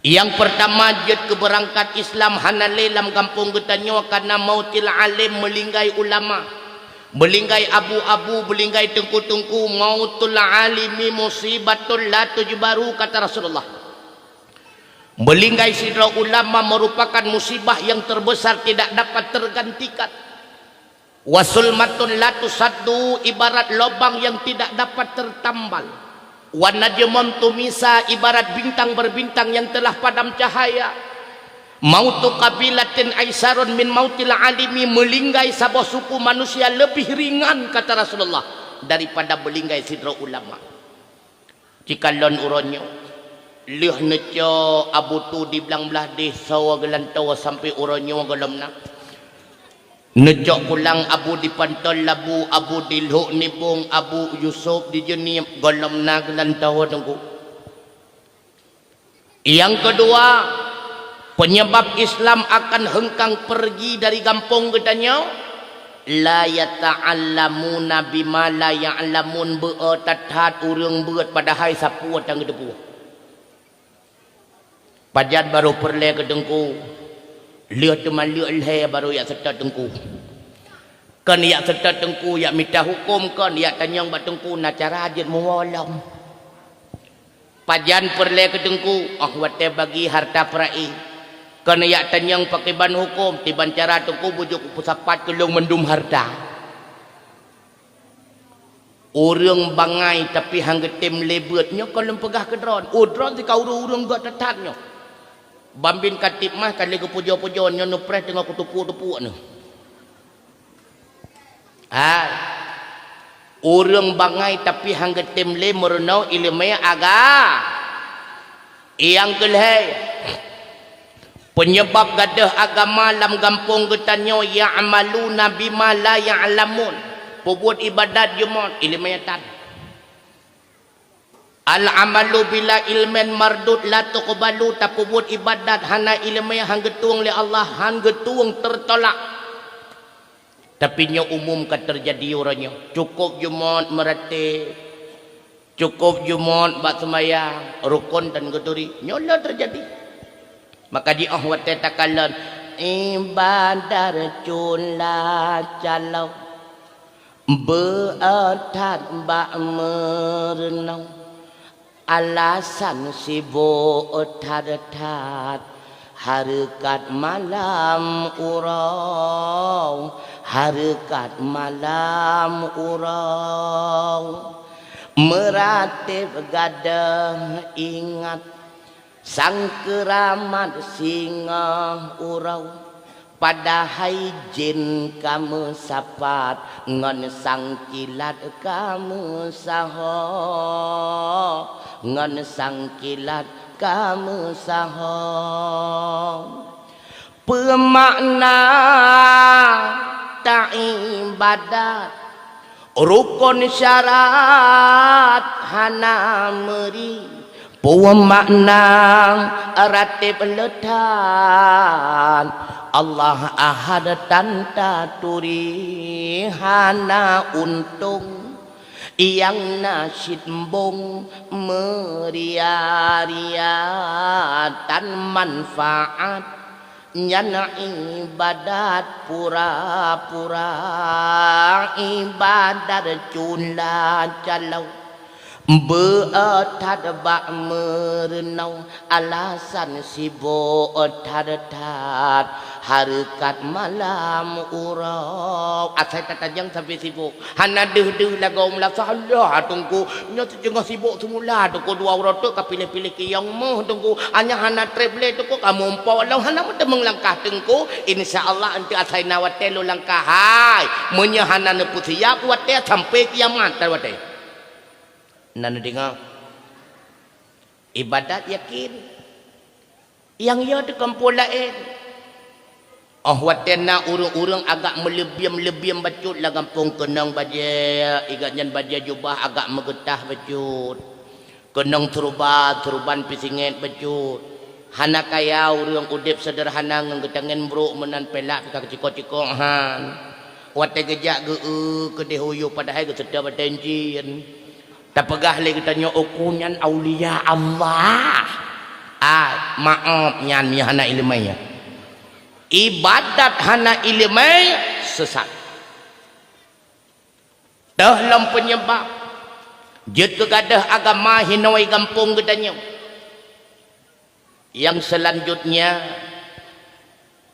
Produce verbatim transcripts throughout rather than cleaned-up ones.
Nyang peurtama jeuet keu beurangkat Islam hana lé lam gampông geutanyoe kana mautil alim, meulinggai ulama, meulinggai abu-abu, meulinggai teungku-teungku, mautul alimi musibatun la tujbaru, kata Rasulullah. Meulinggai sidroe ulama merupakan musibah yang terbesar tidak dapat tergantikan. Wasulmatun la tusaddu, ibarat lobang yang tidak dapat tertambal. Wanajmun tumisa, ibarat bintang berbintang yang telah padam cahaya. Mautu qabilatin aisarun min mautil alimi, meulinggai saboh suku manusia lebih ringan, kata Rasulullah, daripada meulinggai sidroe ulama. Cikalon uroe nyoe, lheueh neucok Abu Tu di blang blaih deh soe geulantoe sampai uroe nyoe gohlom na. Neucok pulang Abu di Panton Labu, Abu di Lhok Nibong, Abu Yusuf di Jeunieb, gohlom na geulantoe teungku. Nyang keudua, penyebab Islam akan heungkang peurgi dari gampông geutanyoe, la yata'allamuna bima la ya'lamun, beu-o that-that ureuëng beuet padahai sapeue tan geuteupeue. Pajan barô peureulée keu teungku, lheueh teuma lheueh lhée barô jak seutôt teungku. Kon jak seutôt teungku, jak mita huköm, kon jak tanyong bak teungku na cara jeuet muwoe lom. Pajan peureulée keu teungku, óh watée bagi harta peura'i. Kon jak tanyong pakriban huköm, tiban cara teungku bujuk peusapat keu lôn mandum harta. Ureuëng bangai tapi han geutem lé beuet nyoe kon lôn peugah keu droen. Oh, droen sika ureuëng-ureuëng gét that-that nyoe. Bambin ka tieb mah ka lheueh geupujoe-pujoe nyoe neupreh teungoh kutupuek-tupuek neuh. Hai. Ureuëng bangai tapi han geutem lé meurunoe iéleumé aga. Nyang keulhée, peunyeubab gadôh agama lam gampông geutanyoe, ya'maluna bima la ya'lamun. Peubuet iébadat jeumot, iéleumé tan. Al-amalu bila ilmin mardud la tuqbalu, tapeubuet iébadat hana iéleumé han geutueng lé Allah, han geutueng teurtolak. Tapi nyoe umum ka teujadi uroe nyoe. Cukôp jeumot meuratéb, cukôp jeumot bak seumayang, rukon tan geuturi. Nyoe le teujadi. Maka jiôh watée takalon iébadat cula caloe, beu-o that bak meurunoe. Alasan sibôk that-that, hareukat malam uroe, hareukat malam uroe. Meuratéb gadôh ingat, sang keuramat singoh uroe. Padahai jén ka meusapat, ngon sang kilat ka meusaho, ngon sang kilat ka meusaho. Peumakna taiébadat, rukon syarat hana meuri. Peue makna ratéb le that? Allah Ahad tan taturi, hana untông nyang na cit embong, meuria-ria tan manfaat. Nyan iébadat pura-pura, iébadat cula caloe. Beu-o that bak meurunoe, alasan sibôk that-that, hareukat malam uroe. Asai tatanyong sabe sibôk. Hana deuh-deuh lagoe meulasah, alah Teungku, nyoe siteungoh sibôk seumula Teungku, dua uroe teuk ka piléh-piléh kiyong méuh Teungku. Hanya hana treb lé Teungku, ka mumpok lom hana meuteumeung langkah Teungku. Insya Allah eunteuk asai na watée lôn langkah hai. Meunyoe hana neupeusiap watée sampai kiamat tan watée. Na neudeungoe? Iébadat yakin. Nyang yo teuh kampông laén. Óh watée na ureuëng-ureuëng agak meuleubiem-leubiem bacut lam gampông, keunong bajée, igat nyan bajée jubah agak meugeutah bacut. Keunong seuruban, seuruban pih singét bacut. Hana kaya ureuëng, udeb seudeurhana ngon geutangen brok meunan, peulak pih ka cukôp-cukôp han. Watée geujak geu-eu keudeh u yue padahai geuseutôt batée jén. Tapeugah lé geutanyoe, "Uku nyan aulia Allah." Ah, Maaf nyan nyang hana ileumèe. Ibadat hana ileumèe sesat. Teuh lom penyebab jeuet keu gadôh agama hinoe gampông geutanyoe. Yang selanjutnya,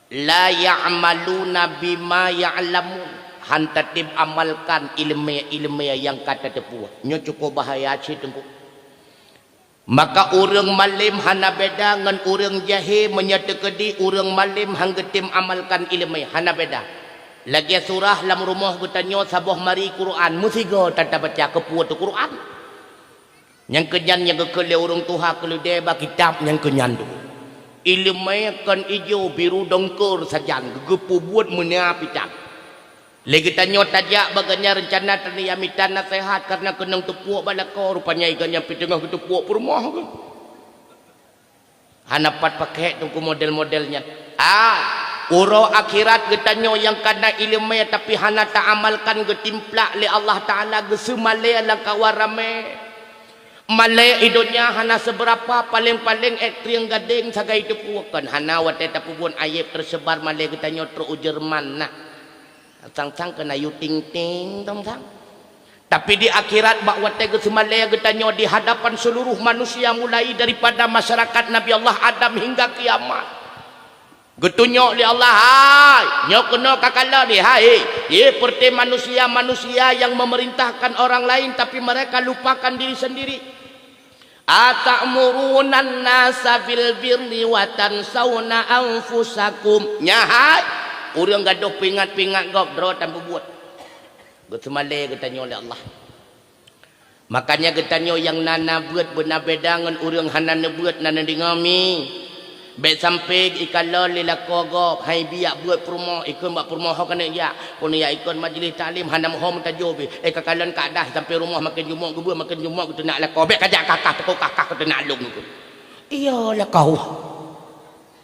la ya'maluna bima ya'lamun, han tatem amalkan ileumèe-ileumèe nyang ka tateupeue. Nyoe cukup bahaya cit teungku. Maka ureuëng malém hana beda ngon ureuëng jahé, meunyoe teukeudi ureuëng malém han geutem amalkan ileumèe, hana beda. Lagèe surah lam rumoh geutanyoe saboh mari Quran, meusigoe tatabaca keupeue teuh Quran. Nyang keunyan nyang geukheun lé ureuëng tuha keuleudée bak kitab nyang keunyan tu. Ileumèe kon ijo biru dongkor sajan geupeubuet meunia pitan. Lé geutanyoe tajak bak geuhnyan reuncana teunia mita naseuhat kareuna keunong teupuek bak lakoe, rupanya geuhnyan pih teungoh geuteupuek peurumoh geuh. Hana pat pakék teungku model-model nyan. Ah, uroe akhirat geutanyoe nyang kana ileumèe tapi hana taamalkan geutimplak lé Allah Taala geuseumalée lam kawan ramé. Malée i donya hana seubeurapa, paleng-paleng ék trieng gadeng sagai teupuek kon hana watée tapeubuet ayeb teuseubar malée geutanyoe trok u Jerman na. Sang-sang keunan yue ting-ting sang-sang. Tapi di akhirat bak watée geuseumalée geutanyoe di hadapan seuluruh manusia mulai daripada masyarakat Nabi Allah Adam hingga kiamat. Geutunyok lé Allah, "Hai, nyoe keunoe kakalon, hai, ye peureuté manusia-manusia nyang memerintahkan orang lain tapi mereka lupakan diri sendiri." "Ata'murunan nasa bil birri wa tansawna anfusakum." Nyan hai, ureuëng gadôh peuingat-peuingat gob droe tan peubuet. Geuseumalée geutanyoe lé Allah. Makanya geutanyoe nyang na, na beuet beuna beda ngon ureuëng hana neubeuet na neudeungoe mi. Bék sampoe ikalon lé lakoe gob, hai biak beuet peurumoh, ikheun bak peurumoh ho keuneuk jak. Pun jak ikot majlis taklim hana meuho meutajôh bih. Eh, kakalon ka dah sampoe rumoh maken jumok geubeuet maken jumok geuteunak lakoe. Bék kajak kakah teuko kakah geuteunak lôn geukheun. Iya lakoe.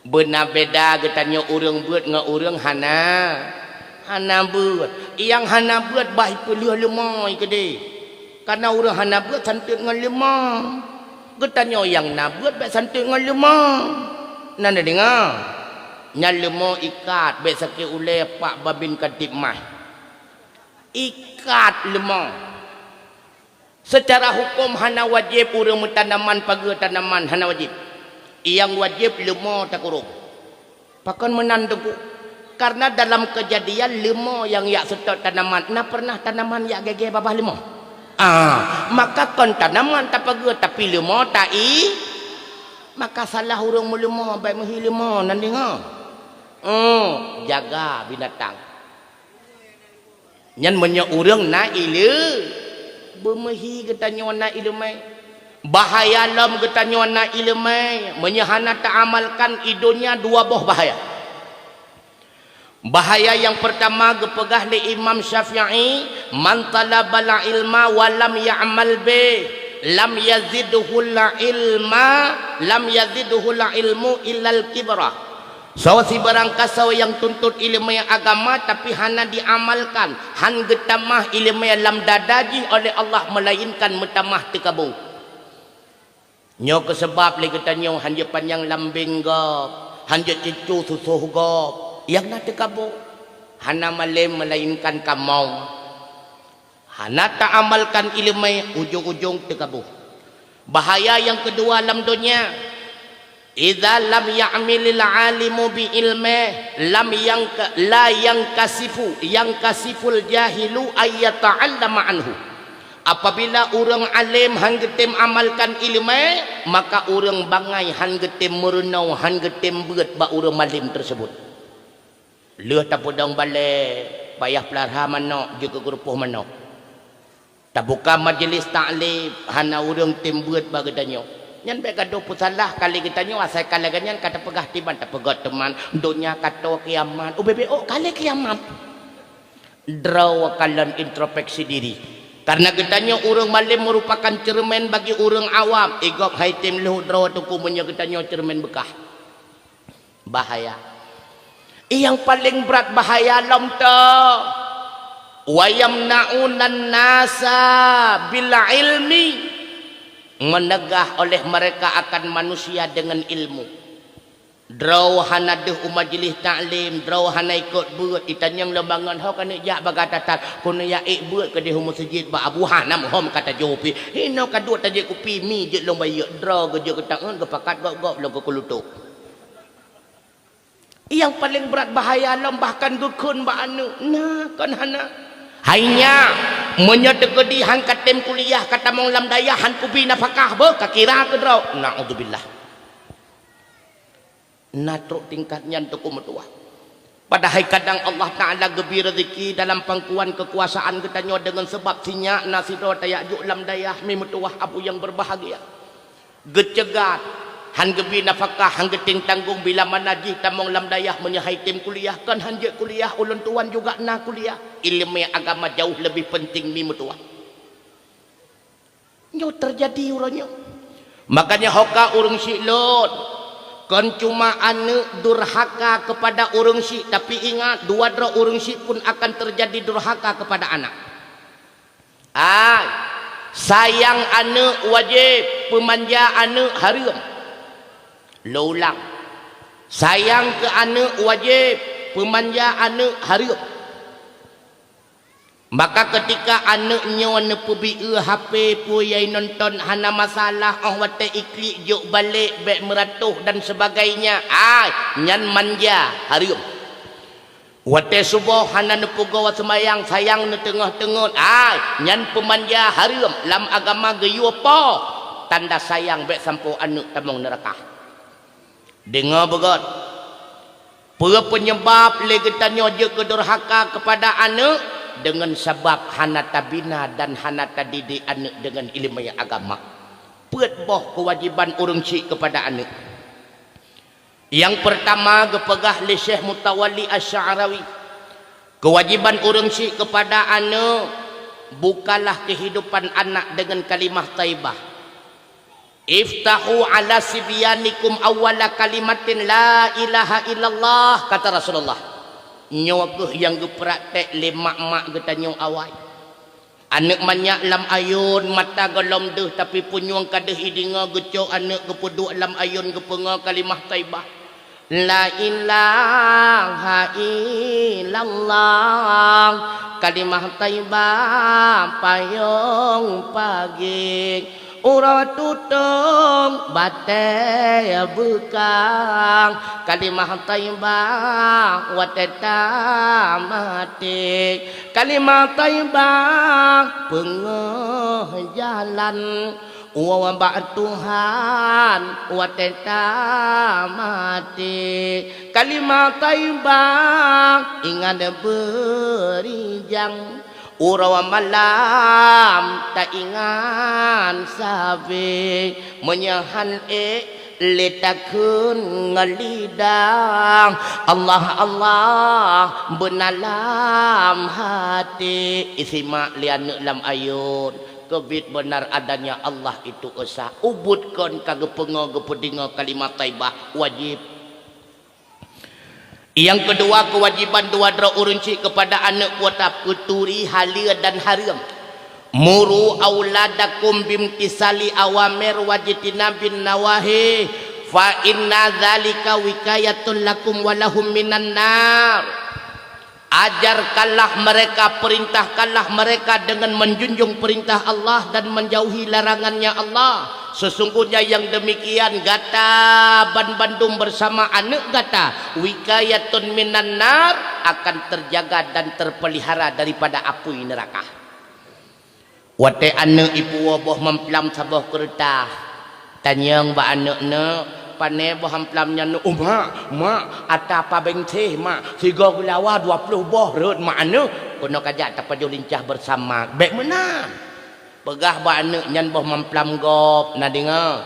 Beuna beda geutanyoe ureuëng beuet ngon ureuëng hana, hana beuet. Nyang hana beuet bah ipeuleueh leumo ikeudeh. Kareuna ureuëng hana beuet santeut ngon leumo. Geutanyoe nyang na beuet bék santeut ngon leumo. Na neudeungoe? Nyan leumo ikat bék sakét ulée pak babin kantip mah. Ikat leumo. Seucara huköm hana wajéb ureuëng meutanaman pageue tanaman, hana wajéb. Nyang wajéb leumo takurong. Pakon meunan teungku? Kareuna dalam keujadian leumo nyang jak seutôt tanaman, na peureunah tanaman jak gègè babah leumo? Ah, maka kon tanaman tapageue tapi leumo tai. Maka salah ureuëng meuleumo, bék meuhi leumo nan deungoe. Oh, jaga binatang. Nyan meunyoe ureuëng na ileumèe, beumeuhi geutanyoe na ileumèe. Bahaya lom geutanyoe na ileumèe, meunyoe hana taamalkan i donya dua boh bahaya. Bahaya nyang peurtama geupeugah lé Imam Syafi'i, "Man talabal ilma wa lam ya'mal bih, lam yazidhul ilma, lam yazidhul ilmu illal kibra." Soe sibarang kasoe nyang tuntot ileumèe agama tapi hana diamalkan, han geutamah ileumèe lam dada jih oleh Allah meulainkan meutamah teukabu. Nyoe keuh sabab lé geutanyoe han jeuet panyang lambeng gob, han jeuet ceucue susoh gob, nyang na teukabu. Hana malém meulainkan kamoe. Hana taamalkan ileumèe, ujong-ujong teukabu. Bahaya nyang keudua lam donya, "Idza lam ya'milil alimu bi ilmih, lam yangka-, la yangkasifu, yankasiful jahilu ayyata'allama anhu." Apabila ureuëng além han geutem amalkan ileumèe, maka ureuëng bangai han geutem meurunoe, han geutem beuet bak ureuëng malém teuseubut. Lheueh tapeudong balée, payah peulara manok jeuet keu geurupoh manok. Tabuka majeulis taklim, hana ureuëng tem beuet bak geutanyoe. Nyan bék gadôh peusalah ka lé geutanyoe, asai ka lagée nyan ka tapeugah tiban tapeugah teuma, donya ka toe kiamat, ubé-bé ôk ka lé kiamat. Droe kalon intropeksi diri. Kareuna geutanyoe ureuëng malém meurupakan ceureumen bagi ureuëng awam, igob hai tem lheueh droe teungku meunyoe geutanyoe ceureumen beukah. Bahaya. Nyang paleng brat bahaya lom teuh, "Wa yamna'unan nasa bil ilmi," meunegah oleh mereka akan manusia dengan ilmu. Droe hana deuh u majlis taklim, droe hana ikot beuet, itanyong lom bangon ho keuneuk jak bagatathat, keuneuk jak ék beuet keudeh u meuseujid bak Abu Hanam hom ka tajoe pih. Hinoe ka duek tajép kupi mi jeuet lom bayeuk, droe geujeuet keutangeun geupakat gob-gob lom keu kulutok. Nyang paleng brat bahaya lom bahkan geukheun bak aneuk, na kon hana. Hai nyak, meunyoe teukeudi han ka tem kuliah ka tamong lam dayah han kubi nafakah beuh ka kira keu droe. Naudzubillah. Na trok tingkat nyan teungku meutuwah. Padahai kadang Allah Ta'ala geubi rezeki dalam pangkuan keukuasaan geutanyoe deungon seubab sinyak na sidroe tajak jok lam dayah mi meutuwah abu nyang beubahgia. Geuceugat, han geubi nafakah, han geutem tanggong bila mana jih tamong lam dayah meunyoe hai tem kuliah kon han jeuet kuliah ulôn tuwan juga na kuliah. Ileumèe agama jauh leubeh peunténg mi meutuwah. Nyoe teujadi uroe nyoe. Makanya hoka ureuëng syik lôn, kon cuma aneuk durhaka kepada ureuëng syik, tapi ingat dua droe ureuëng syik pun akan terjadi durhaka kepada anak. Ai, sayang aneuk wajéb, peumanja aneuk hareuem. Lôn ulang, sayang keu aneuk wajéb, peumanja aneuk hareuem. Maka keutika aneuk nyoe neupeubi-eu H P peue nyang nonton hana masalah, óh watée iklik jok balek bék meuratoh dan sebagainya, ai nyan manja hareuem. Watée suboh hana neupeugoe seumayang sayang neuteungoh-teungot, ai nyan peumanja hareuem lam agama geuyue po tanda sayang bék sampoe aneuk tamong neuraka. Deungoe beugét, peue peunyebab lé geutanyoe jeuet keu durhaka keupada aneuk deungon sabab hana tabina dan hana tadidik aneuk deungon ileumèe agama. Peuet boh keuwajéban ureuëng syik keupada aneuk. Nyang peurtama geupeugah lé Syekh Mutawalli Asy-Sya'rawi, keuwajéban ureuëng syik keupada aneuk bukalah keuhidupan anak deungon kalimah thaibah. "Iftahu ala sibyanikum awwala kalimatin la ilaha illallah," kata Rasulullah. Nyoe kheueh nyang geupraktek lé mak-mak geutanyoe awai. Aneuk manyak lam ayôn mata gohlom deuh tapi punyueng ka deuh ideungoe geucok aneuk geupeuduek lam ayôn geupeungoe kalimah thaibah. La ilaha illallah, kalimah thaibah payong pageng, uroe tutong batée beukang, kalimah thaibah watée tamaté, kalimah thaibah peungoh jalan. Ubak Tuhan watée tamaté, kalimah thaibah ingat beurijang. Uroe malam taingat sabe, meunyoe han ék lé takheun ngon lidah. Allah, Allah beuna lam até. Isimak lé aneuk lam ayôn. Keubiet beunar adanya Allah itu esa. Ubit kon ka geupeungoe geupeudingoe kalimah thaibah wajéb. Nyang keudua keuwajéban dua droe ureuëng syik keupada aneuk puta peuturi haleue dan hareuem. Muru auladakum bimtisali awamir wajtinabin nawahi fa inna dzalika wikayatun lakum walahum minan nar. Ajarkanlah mereka, perintahkanlah mereka dengan menjunjung perintah Allah dan menjauhi larangannya Allah. Sesungguhnya yang demikian gata banbandum bersama aneuk gata, wikayatun minan nar, akan terjaga dan terpelihara daripada apui neraka. Watée aneuk ipuwoe boh mamplam saboh keureutah, tanyong bak aneuk, "Neuk, pané boh mamplam nyan neuk?" "Oh mak, mak, ata pa bengséh mak, sigoe geulawa dua ploh boh rhot mak aneuk." "Keunoe kajak tapajoh lincah beurasam mak." "Bék meunan. Peugah bak aneuk nyan boh mamplam gob, na deungoe.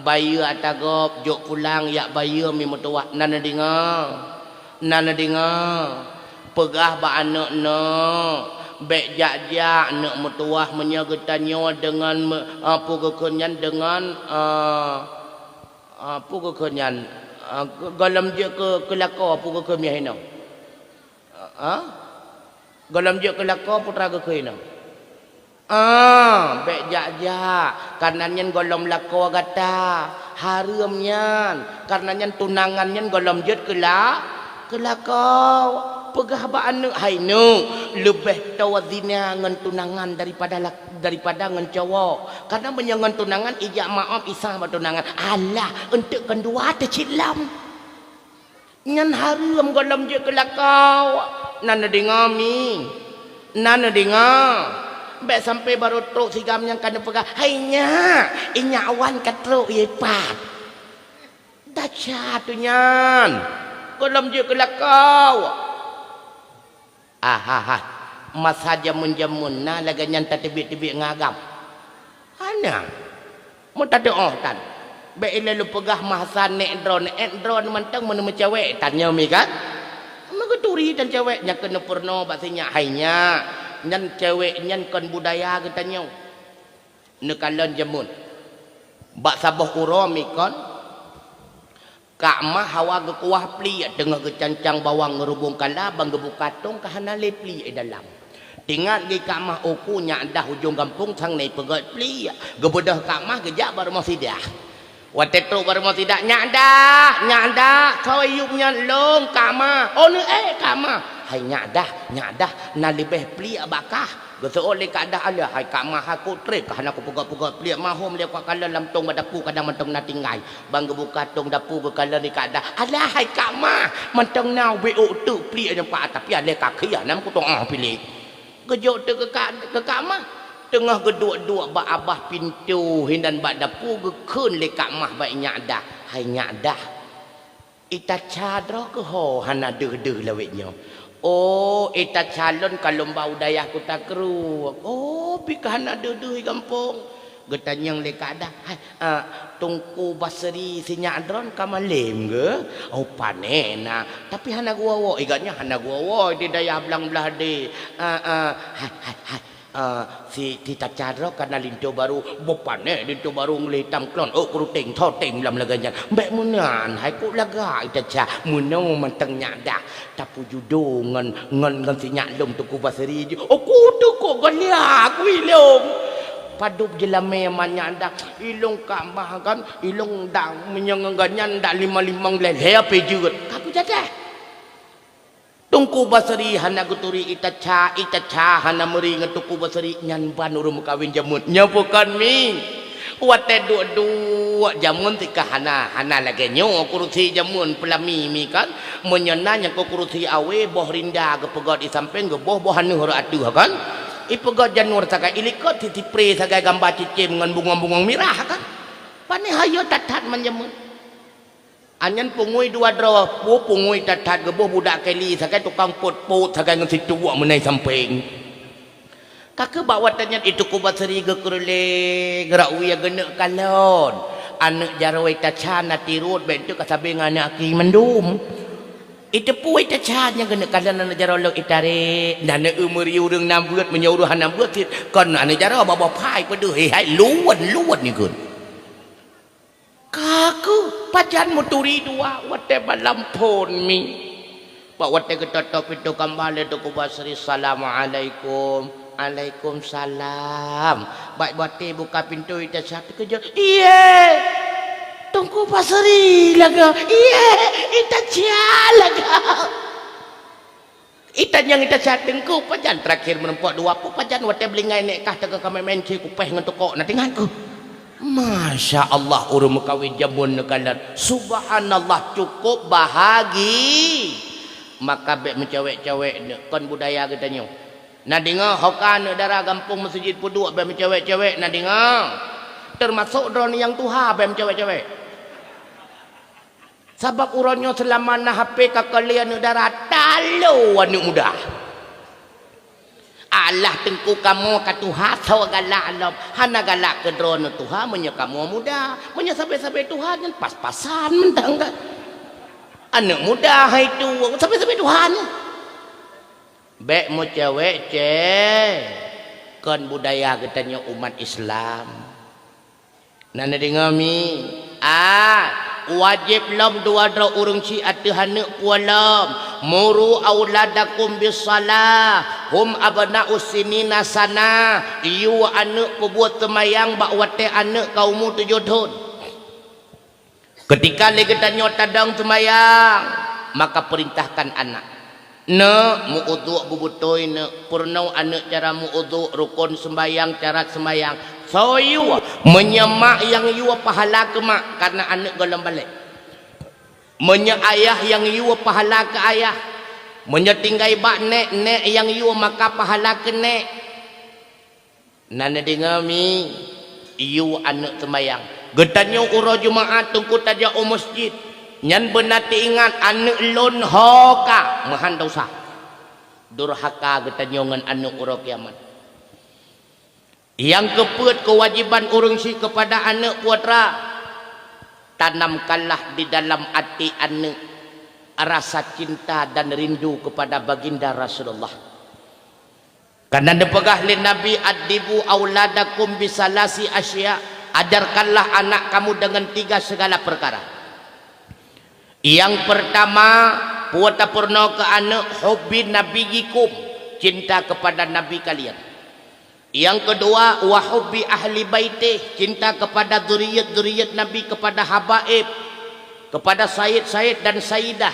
Bayeue ata gob, jok pulang jak bayeue mi meutuwah, na neudeungoe." Na neudeungoe, peugah bak aneuk, "Neuk, bék jak-jak neuk meutuwah meunyoe geutanyoe deungon me-, a, peue geukheun nyan deungon, a, a, peue geukheun nyan, a, gohlom jeuet keu, keu lakoe peue geukheun meuhinoe." A? Gohlom jeuet keu lakoe peue teuma geukheun hinoe. Ah, bék jak-jak, kanan nyan gohlom lakoe gata. Hareuem nyan, kareuna nyan tunangan nyan gohlom jeuet keula-, keulakau. Peugah bak aneuëk, "Hai neuk, leubeh toe zina ngon tunangan daripada lak-, daripada ngon cowok. Kareuna meunyoe ngon tunangan, ijak maoh isah bak tunangan, alah, eunteuk kon dua teuh cit lom." Nyan hareuem gohlom jeuet keulakau. Na neudeungoe, Mi? Na neudeungoe? Bék sampoe barô trok sigam nyang ka neupeugah, "Hai nyak, inyak wan ka trok ie pat." Dasya tu nyan. Gohlom jeuet keulakau. Ahaha, masa jameun-jameun na lagée nyan tateubiet-teubiet ngon agam? Hana. Meutateuôh tan. Bék ilée lôn peugah masa nék droeneuh, ék droeneuh mantong meuneuh meucewek tan nyoe, Mi, kan? Meugeuturi tan cewek nyang keuneuk peurunoe bak si nyak, hai nyak. Nyan cewek nyan kon budaya geutanyoe. Neukalon jameun. Bak saboh uroe, Mi, kon, Kak Mah hawa geukuah pliek teungoh geucancang bawang ngeurubong kala ban geubuka tong ka hana lé pliek di dalam. Tingat geuh Kak Mah, uku nyak dah ujong gampông sang na ipeugét pliek. Geubeudôh Kak Mah geujak bak rumoh sidah. Watée trok bak rumoh sidah, "Nyak dah, nyak dah, soe yup nyan lôn Kak Mah." "Oh, neuék Kak Mah." "Hai nyak dah, nyak dah, na leubeh pliek bak kah." Geuseuôt lé Kak Dah, "Alah hai Kak Mah, aku trép ka hana kupeugét-peugét pliek, mahom lé kukalon lam tong bak dapu kadang mantong na tinggai." Ban geubuka tong dapu geukalon lé Kak Dah, "Alah hai Kak Mah, mantong na ubé ôk teuk pliek nyoe pat, tapi alah ka khiah nam kutoh piléh." Geujok teuk keu Kak, keu Kak Mah. Teungoh geuduek-duek bak babah pintoe hinan bak dapu geukheun lé Kak Mah bak Nyak Dah, "Hai Nyak Dah, Ita Cha droe keuh ho hana deuh-deuh lawét nyoe?" "Oh, Ita Cha lôn ka lôn ba u dayah Kuta Krueng." "Oh, pi ka hana deuh-deuh i gampông?" Geutanyong lé Kak Dah, "Hai, a, Teungku Basri si nyak droen ka malém geuh?" "Oh, pane na, tapi hana geuwoe-woe." "Igat nyan hana geuwoe-woe di dayah blang blah deh." "A, a, hai, hai, hai, Ah, si, si Ita Cha droe ka na linto barô, boh panéh linto barô ngulée hitam klon, ôk keuruteng, thoteng lam lagée nyan. Bék meunan, hai kok lagak Ita Cha, meunoe mantong Nyak Dah. Tapeujudo ngon, ngon, ngon si nyak lôn Teungku Basri jih." "Oh, kutu kok geulia kui lôn." Padub jeulamé ma Nyak Dah, "Ilôn Kak Mah kan, ilôn dak meunyoe ngon gobnyan dak limong-limong lhée-lhée pih jeuet." Ka kujadeh. Teungku Basri hana geuturi Ita Cha, Ita Cha hana meuri ngon Teungku Basri, nyan ban ureuëng meukawen jameun. Nyoe peue kon, Mi? Watée duek-duek jameun sika hana, hana lagée nyoe kurusi jameun peulami, Mi, kan? Meunyoe na nyang keu kurusi awé, boh rinda geupeugét di sampéng, geuboh boh aneuëk rot ateueh, kan? Ipeugét janur sagai, ilikot si sipré sagai gamba cicém ngon bungong-bungong mirah, kan? Panéh hayeue that-that man jameun. Anyan pungui dua droe, pu-, pungui that-that geuboh budak keli sagai tukang pot-pot sagai ngon situek meunai sampéng. Ka keuh bak watée nyan Teungku Basri geukeureulee geurawie geuneuk kalon. Aneuëk jaroe Ita Cha na tirot bék teuk ka sabe ngon aneuëk aki mandum. Iteupue Ita Cha nyang geuneuk kalon aneuëk jaroe lôn itarek. Na neu-eu meuri ureuëng na beuet, meunyoe ureuëng hana beuet cit kon aneuëk jaroe babah phai peudeuh, "Hei hai, luwen, luwen," ikheun. Ka keuh pajan meuturi dua watée bak lam phon, Mi. Bak watée geutôp-tôp pintoe kamba lé Teungku Basri, "Assalamualaikum." "Alaikumsalam." Bak watée buka pintoe Ita Cha teukeujot, "Ié! Teungku Basri lagée! Ié! Ita Cha lagée!" Itanyong Ita Cha, "Teungku, pajan terakhir meurumpok dua, peue pajan watée beulingai nèk kah teuka kamé-mén cit kupéh ngon tukok na teuingat keuh?" Masya Allah, ureuëng meukawen jameun neukalon. Subhanallah, cukup bahagi. Maka bék meucawék-cawék neuk, kon budaya geutanyoe. Na deungoe, ho ka aneuëk dara gampông meuseujid peuduek, bék meucawék-cawék, na deungoe. Teumasok droeneuh nyang tuha, bék meucawék-cawék. Sabab uroe nyoe seulama na H P ka keu lé aneuëk dara, talo aneuëk muda. Alah Teungku, kamoe ka tuha, soe galak lom. Hana galak keu droeneuh tuha meunyoe kamoe muda. Meunyoe sabe-sabe tuha nyan pas-pasan mantong kan. Aneuëk muda hai tuwö, sabe-sabe tuha nyan. Bék meucawék-cawék. Kon budaya geutanyoe umat Islam. Na neudeungoe, Mi? Ah, wajéb lom dua droe ureuëng syiek ateueh aneuëk puwoe lom. "Muru auladakum bis-shalah hum abna'us sinina sanah." Yue aneuëk peubuet seumayang bak watée aneuëk ka umu tujoh thon. Keutika lé geutanyoe tadong seumayang, maka peurintahkan aneuk, "Neuk, meu-udhu beubeutôi neuk, peurunoe aneuk cara meu-udhu, rukon seumayang, syarat seumayang." Soe yue? Meunyoe mak nyang yue, pahala keu mak, kareuna aneuk gohlom balek. Meunyoe ayah nyang yue, pahala keu ayah. Meunyoe tinggai bak nék, nék nyang yue, maka pahala keu nék. Na neudeungoe mi, yue aneuk seumayang. Geutanyoe uroe Jumaat teungku tajak u meuseujid, nyan beuna teuingat aneuk lôn ho ka meuhan desya. Durhaka geutanyoe ngon aneuk uroe kiamat. Nyang keupeuet keuwajéban ureuëng syiek keupada aneuk putra, tanamkanlah di dalam até aneuk rasa cinta dan rindu keupada baginda Rasulullah. Kareuna neupeugah lé Nabi, "Addibu auladakum bisalasi asya'," ajarkanlah anak kamu dengan tiga segala perkara. Nyang peurtama, peue tapeurunoe keu aneuk, "Hubbi nabiyyikum," cinta keupada nabi kalian. Nyang keudua, "Wa hubbi ahli baitih," cinta keupada zuriat-zuriat nabi, keupada habaib, keupada said-said dan saidah.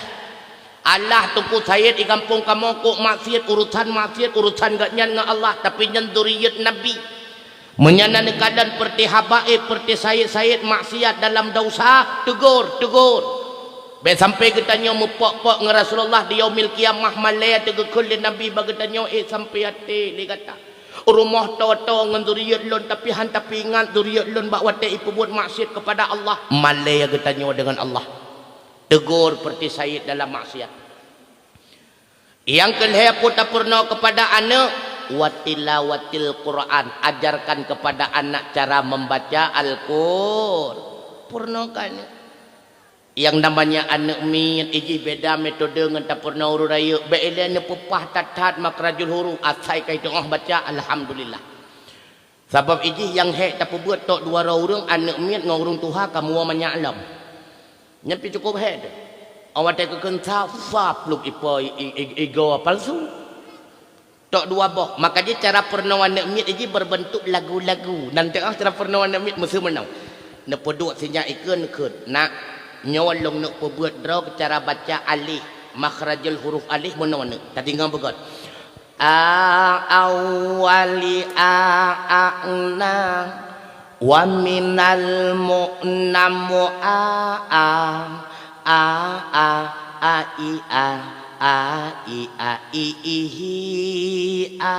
Alah teungku said i gampông kamoe kok maksiat, urusan maksiat, urusan geuhnyan ngon Allah, tapi nyan zuriat nabi. Meunyoe na neukalon peureuté habaib, peureuté said-said maksiat dalam desya, teugor, teugor. Bék sampai geutanyoe meupok-pok ngon Rasulullah di Yaumil Qiyamah, malée teugeukheun lé Nabi bak geutanyoe, "Eh, sampai até lé gata. Rumoh toe-toe ngon zuriat lôn, tapi han tapeuingat zuriat lôn bak watée ipeubuet maksiat keupada Allah." Malée geutanyoe deungon Allah. Teugor peureuté said dalam maksiat. Nyang keulhée peue tapeurunoe keupada aneuk, "Wa tilawatil Qur'an," ajarkan keupada anak cara membaca Al-Qur-, peurunoe keu aneuk. Nyang namanya aneuk miet, ijih beda metode ngon tapeurunoe ureuëng rayeuk, bék ilée neupeupah that-that makhrajul huruf, asai ka itu'oh baca, alhamdulillah. Sabab ijih nyang hék tapeubuet tok dua droe ureuëng, aneuk miet ngon ureuëng tuha ka muwoe manyak lom. Nyan pih cukup hék teuh. Awai watée geukheun sab-sab pluek ipo i, i, i, igoe palsu. Tok dua boh. Maka jih cara peurunoe aneuk miet jih berbentuk lagu-lagu. Nan teuh cara peurunoe aneuk miet meuseu meunoe. Neupeuduek sinyak ikeue neukheun, "Nak, nyoe lôn neuk peubeuet droe cara baca alif, makhrajul huruf alif meunoe neuk." Tadeungoe beugöt. A awali a a na, wa minal mu'namu a a a a a i a a i a i i hi a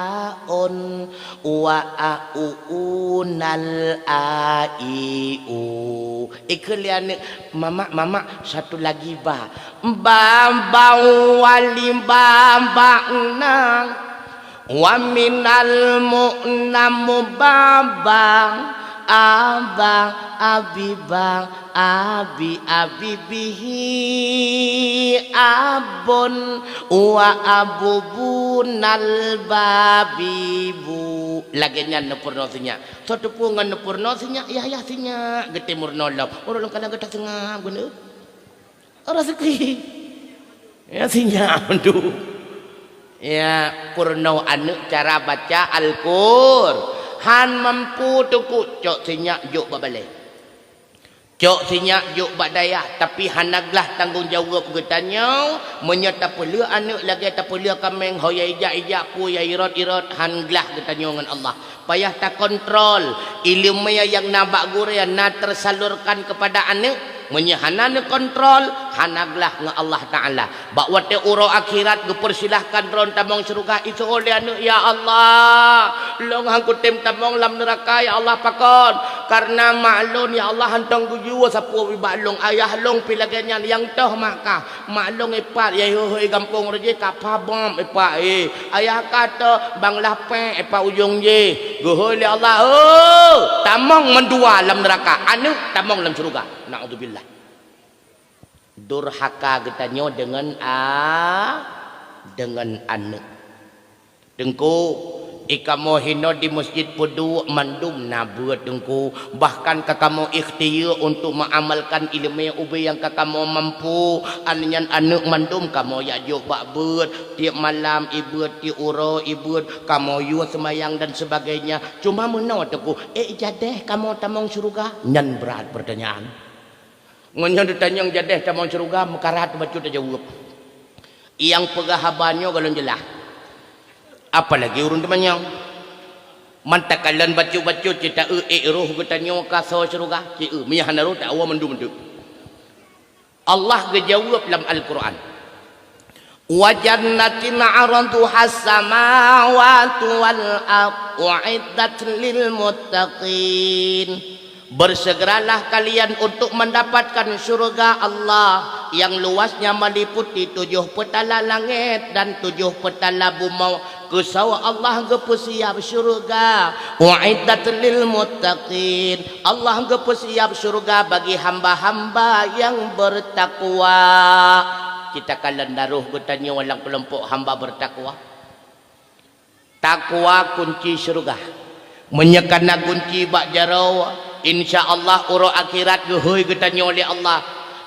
on wa a u u nal a i u. Ikheun lé aneuk, "Mamak, mamak, satu lagi ba." Ba bang wali ba bang nang. Wa minal mu'nam ba bang. Abang abi bang abi abi bihi abon wa abu bunal babi bu. Lagée nyan neupeurunoe sinyak. Soe teupeu ngon neupeurunoe sinyak, yah-yah sinyak. Geutimeurunoe lom. Ureuëng lôn kana geuta seungab geuneuk. Rezeki. Ya, sinyak mandum. Ya, peurunoe aneuk cara baca Al-Qur. Han mampu teungku, cok sinyak jok bak balée. Cok sinyak jok bak dayah, tapi hana glah tanggong jaweueb geutanyoe. Meunyoe tapeuleueh aneuk lagée tapeuleueh kaméng, ho ya ijak-ijak, peue ya irot-irot, han glah geutanyoe ngon Allah. Payah takontrol ileumé nyang na bak gurée na teusalurkan keupada aneuk. Meunyoe hana neukontrol, hana glah ngon Allah Taala. Bak watée uroe akhirat geupeusilahkan droe tamong syeuruga, iseuôt lé aneuk, "Ya Allah, lôn han kutem tamong lam neuraka, ya Allah, pakon? Kareuna mak lôn, ya Allah, hantom geuyue sapeue ubak lôn, ayah lôn pih lagée nyan, nyang toh mak kah." Mak lôn ipat, ya, i hôi-hôi gampông rot jih ka pha bom ipat, eh. Ayah ka toh bang lah péng ipat ujong jih. Geuhôi lé Allah, "Oh, tamong mandua lam neuraka, aneuk tamong lam syeuruga." Naudzubillah. Durhaka geutanyoe deungon a, deungon aneuk. Teungku, i kamoe hinoe di meuseujid peuduek mandum na beuet, Teungku. Bahkan ka kamoe ikhtiar untuk meuamalkan ileumé ubé nyang ka kamoe mampu. An-, nyan aneuk mandum kamoe jak jok bak beuet, tiep malam i beuet, tiep uroe i beuet, kamoe yue seumayang dan sebagainya. Cuma meunoe, Teungku, ék jadeh kamoe tamong syeuruga? Nyan brat peurtanyaan. Ngon nyoe teutanyong jadeh tamong syeuruga, meukarat bacut tajaweueb. Nyang peugah haba nyoe golom jeulaih. Apalagi ureuëng teumanyong. Man takalon bacut-bacut cit ta eu ék roh geutanyoe ka soe syeuruga, ci eu, meunyo hana roh ta awa mandum-mandum. Allah geujaweueb lam Al-Qur'an, "Wa jannatin 'arduhas samawati wal ard u'iddat lil muttaqin." Bersegeralah kalian untuk mendapatkan syurga Allah yang luasnya meliputi tujuh peutala langét dan tujuh peutala bumoe. Keu soe Allah geupeusiab syurga, "u'iddat lil muttaqin." Allah geupeusiab syurga bagi hamba-hamba nyang bertakwa. Cit takalon na roh geutanyoe lam keulompok hamba bertakwa. Takwa kunci syeuruga. Meunyoe ka na gunci bak jaroe, insya Allah uroe akhirat geuhôi geutanyoe lé Allah.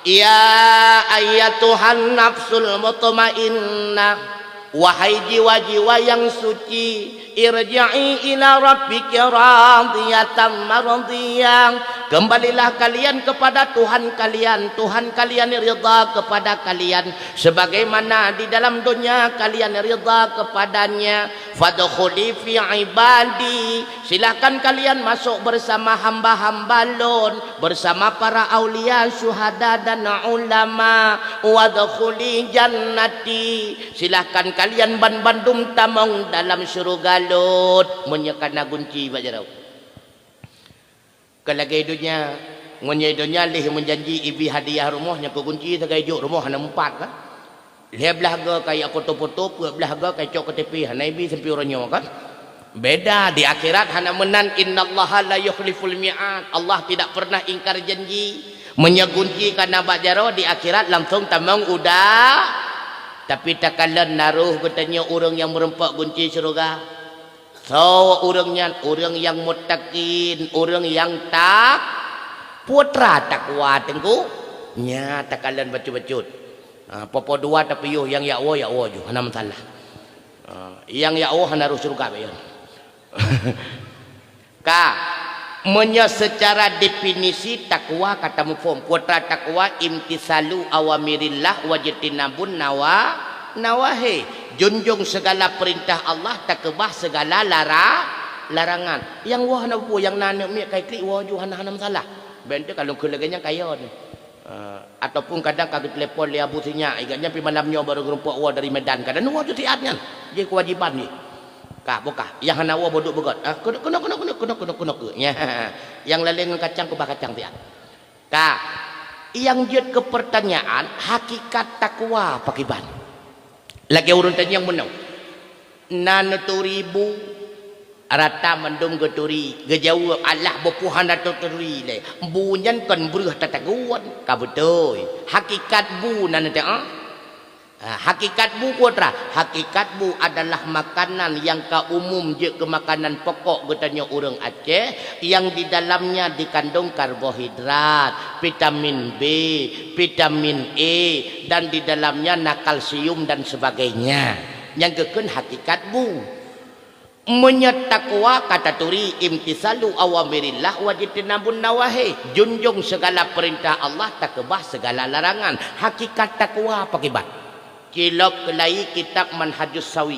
"Ya ayyatuhan nafsul mutmainnah, wahai jiwa-jiwa nyang suci, irji'i ila rabbiki radiyatan mardiyah." Kembalilah kalian kepada Tuhan kalian, Tuhan kalian ridha kepada kalian. Sebagaimana di dalam dunia kalian ridha kepada-Nya, "Fadkhuli fi ibadi." Silahkan kalian masuk bersama hamba-hamba Lôn, bersama para aulia, syuhada dan ulama. "Wadkhuli jannati." Silahkan kalian ban bandum tamong dalam syeuruga Lôn. Meunyoe ka na gunci bak jaroe. Kon lagée donya, meunyoe donya lheueh meujanji ibi hadiah rumoh nyang keu gunci sagai jok rumoh hana meupat kan? Lhée blah goe kayée foto-foto, peuet blah goe kayée cok K T P, hana ibi sampoe uroe nyoe kan? Beda, di akhirat hana meunan, "Innallaha la yukhliful mi'ad." Allah tidak pernah ingkar janji. Meunyoe gunci ka na bak jaroe, di akhirat langsong tamong uda. Tapi takalon na roh geutanyoe ureuëng nyang meureumpok gunci syeuruga. Soe ureuëng nyan? Ureuëng nyang muttaqin, ureuëng nyang tak-, putra takwa teungku. Nya takalon bacut-bacut. Ha, popo dua tapiôh nyang yakwo, yakwo ju, hana masalah. Ha, nyang yakwo hana roh syeuruga bayon. Ka, meunyoe seucara definisi takwa ka tamuphom, putra takwa imtisalu awamirillah wajtinabun nawa-, nawahi. Junjung segala perintah Allah, takeubah segala lara-, larangan. Nyang woe hana peue, nyang na aneuk miet kai klik woe ju hana, hana masalah. Bék teuh ka lôn kheun lagée nyan kayée nyoe. Eh, ataupun kadang ka geutelepon lé Abu Sinyak, ingat nyan pih malam nyoe baru geurumpok woe dari Medan. Kadang nyoe ju siat nyan. Jih keuwajiban jih. Ka, bukah. Nyang hana woe boh duek beugot. Ah, keunoe, keunoe, keunoe. Nya. Nyang laleng ngon kacang keubah kacang siat. Ka, nyang jeuet keu peurtanyaan, hakikat takwa pakriban? Lagée ureuëng tanyong meunoe, na neuturi bu, rata mandum geuturi, geujaweueb, "Alah, boh peue hana taturi lé. Bu nyan kon breueh tatagun." Ka beutôi. Hakikat bu na neuteu'oh? Ha, hakikat bu putra, hakikat bu adalah makanan nyang ka umum jeuet keu makanan pokok geutanyoe ureuëng Aceh, nyang di dalamnya dikandong karbohidrat, vitamin B, vitamin E, dan di dalamnya na kalsium dan sebagainya. Nyang geukheun hakikat bu. Meunyoe takwa ka taturi imtisalu awamirillah wajtinabun nawahi, junjung segala perintah Allah, takeubah segala larangan. Hakikat takwa pakriban? Cilok keulai kitab Manhajus Sawi.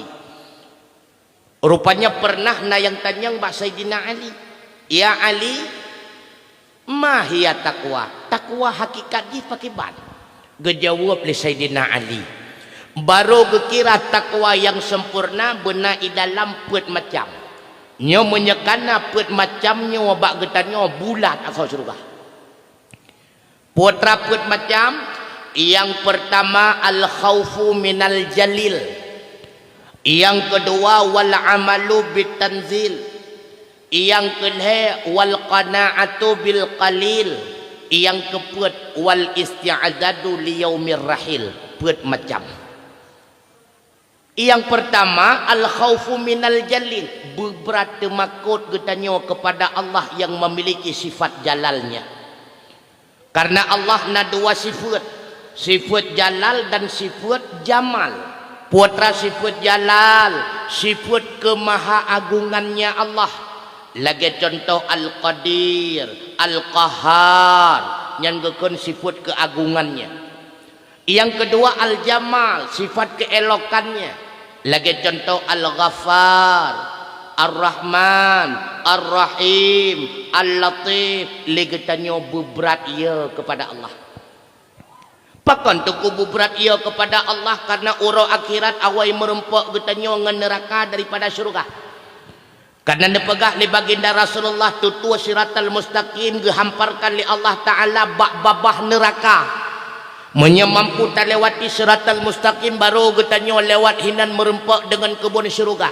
Rupanya pernah na nyang tanyong bak Saidina Ali, "Ya Ali, ma hiya taqwa? Takwa hakikat jih pakriban?" Geujaweueb lé Saidina Ali, "Barô geukira takwa nyang sempurna beuna i dalam peuet macam. Nyoe meunyoe ka na peuet macam nyoe bak geutanyoe, bulat asoe syeuruga." Putra peuet macam, nyang peurtama al-khaufu minal jalil, nyang keudua wal amalu bit tanzil, nyang keulhée wal qana'atu bil qalil, nyang keupeuet wal isti'dadu li yaumir rahil. Peuet macam. Nyang peurtama, al-khaufu minal jalil, beubrat teumakot geutanyoe keupada Allah nyang memiliki sifat jalal-Nya. Karena Allah na dua sifat, sifat jalal dan sifat jamal. Putra sifat jalal, sifat keumahaagungan-Nya Allah. Lagée contoh Al-Qadir, Al-Qahhar, Nyan geukheun sifat keuagungannya. Nyang keudua, al-jamal, sifat keuelokannya. Lagée contoh, al-Ghaffar, Ar-Rahman, Ar-Rahim, Al-Latif. Lé geutanyoe beubrat ye keupada Allah. Pakon teungku beubrat ye keupada Allah? Karena uroe akhirat awai meurumpok geutanyoe ngon neuraka daripada syeuruga. Karena neupeugah lé baginda Rasulullah, tutoe siratal mustaqim geuhamparkan lé Allah Ta'ala bak babah neuraka. Meunyoe mampu talewati siratal mustaqim, barô geutanyoe lewat hinan meurumpok deungon keubon syeuruga.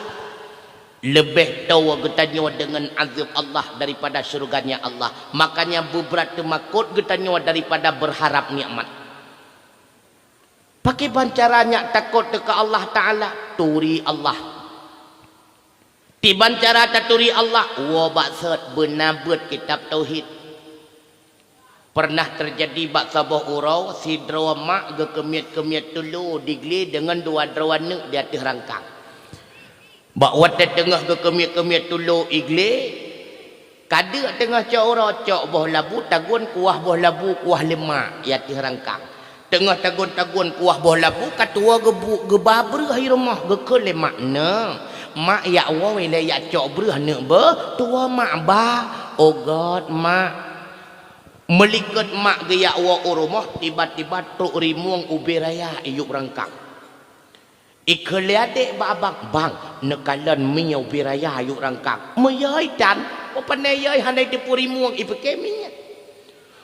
Leubeh toe geutanyoe deungon azab Allah daripada syeuruga-Nya Allah. Makanya beubrat teumakot geutanyoe daripada beurharab nikmat. Pakriban cara nyak takot teuka Allah Ta'ala? Turi Allah. Kiban cara taturi Allah, woe bak sot beuna beuet kitab tauhid. Pernah teujadi bak saboh uroe, sidroe mak geukeumiet-keumiet tulo di glé deungon dua droe aneuëk di ateueh rangkang. Bak watée teungoh geukeumiet-keumiet tulo i glé, ka deuk teungoh cok uroe, cok boh labu, tagun kuah boh labu, kuah lé mak, i ateueh rangkang. Teungoh tagun-tagun kuah boh labu, ka tuwoe geubu-, geuba breueh i rumoh, geukheun lé mak, "Neuk, mak jak woe ilée jak cok breueh neuk beuh, tuwoe mak ba." "Oh gét, mak." Meulikot mak geujak woe u rumoh, tiba-tiba trok rimueng ubé raya i yueb rangkang. Ikheun lé adék bak abang, "Bang, neukalon mie ubé raya yueb rangkang." "Meuyai tan?" "Oh, pane yai, hana iteupeu rimueng, ipike mie."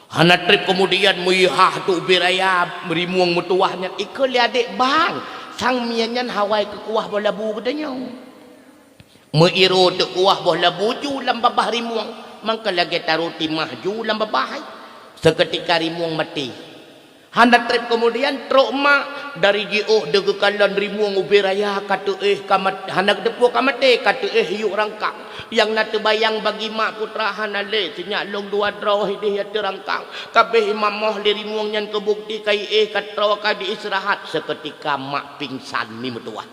Hana treb keumudian, meuyueh teuh ubé raya rimueng meutuwah nyan, ikheun lé adék, "Bang, sang mie nyan hawai keu kuah boh labu geutanyoe." Meuiro teukuah boh labu ju lam babah rimueng, mangka lagée taru timah ju lam babah hai. Seukeutika rimueng maté. Hana treb keumudian trok mak dari jiôh deugeukalon rimueng ubé raya ka teuéh ka mat-, hana geuteupeue ka maté, ka teuéh yueb rangkang. Nyang na teubayang bagi mak putra hana lé, sinyak lôn dua droe hidéh i ateueh rangkang. Kabéh imamoh lé rimueng nyan keu bukeuti ka iéh ka troe ka jiistirahat. Seukeutika mak pingsan mie meutuwah.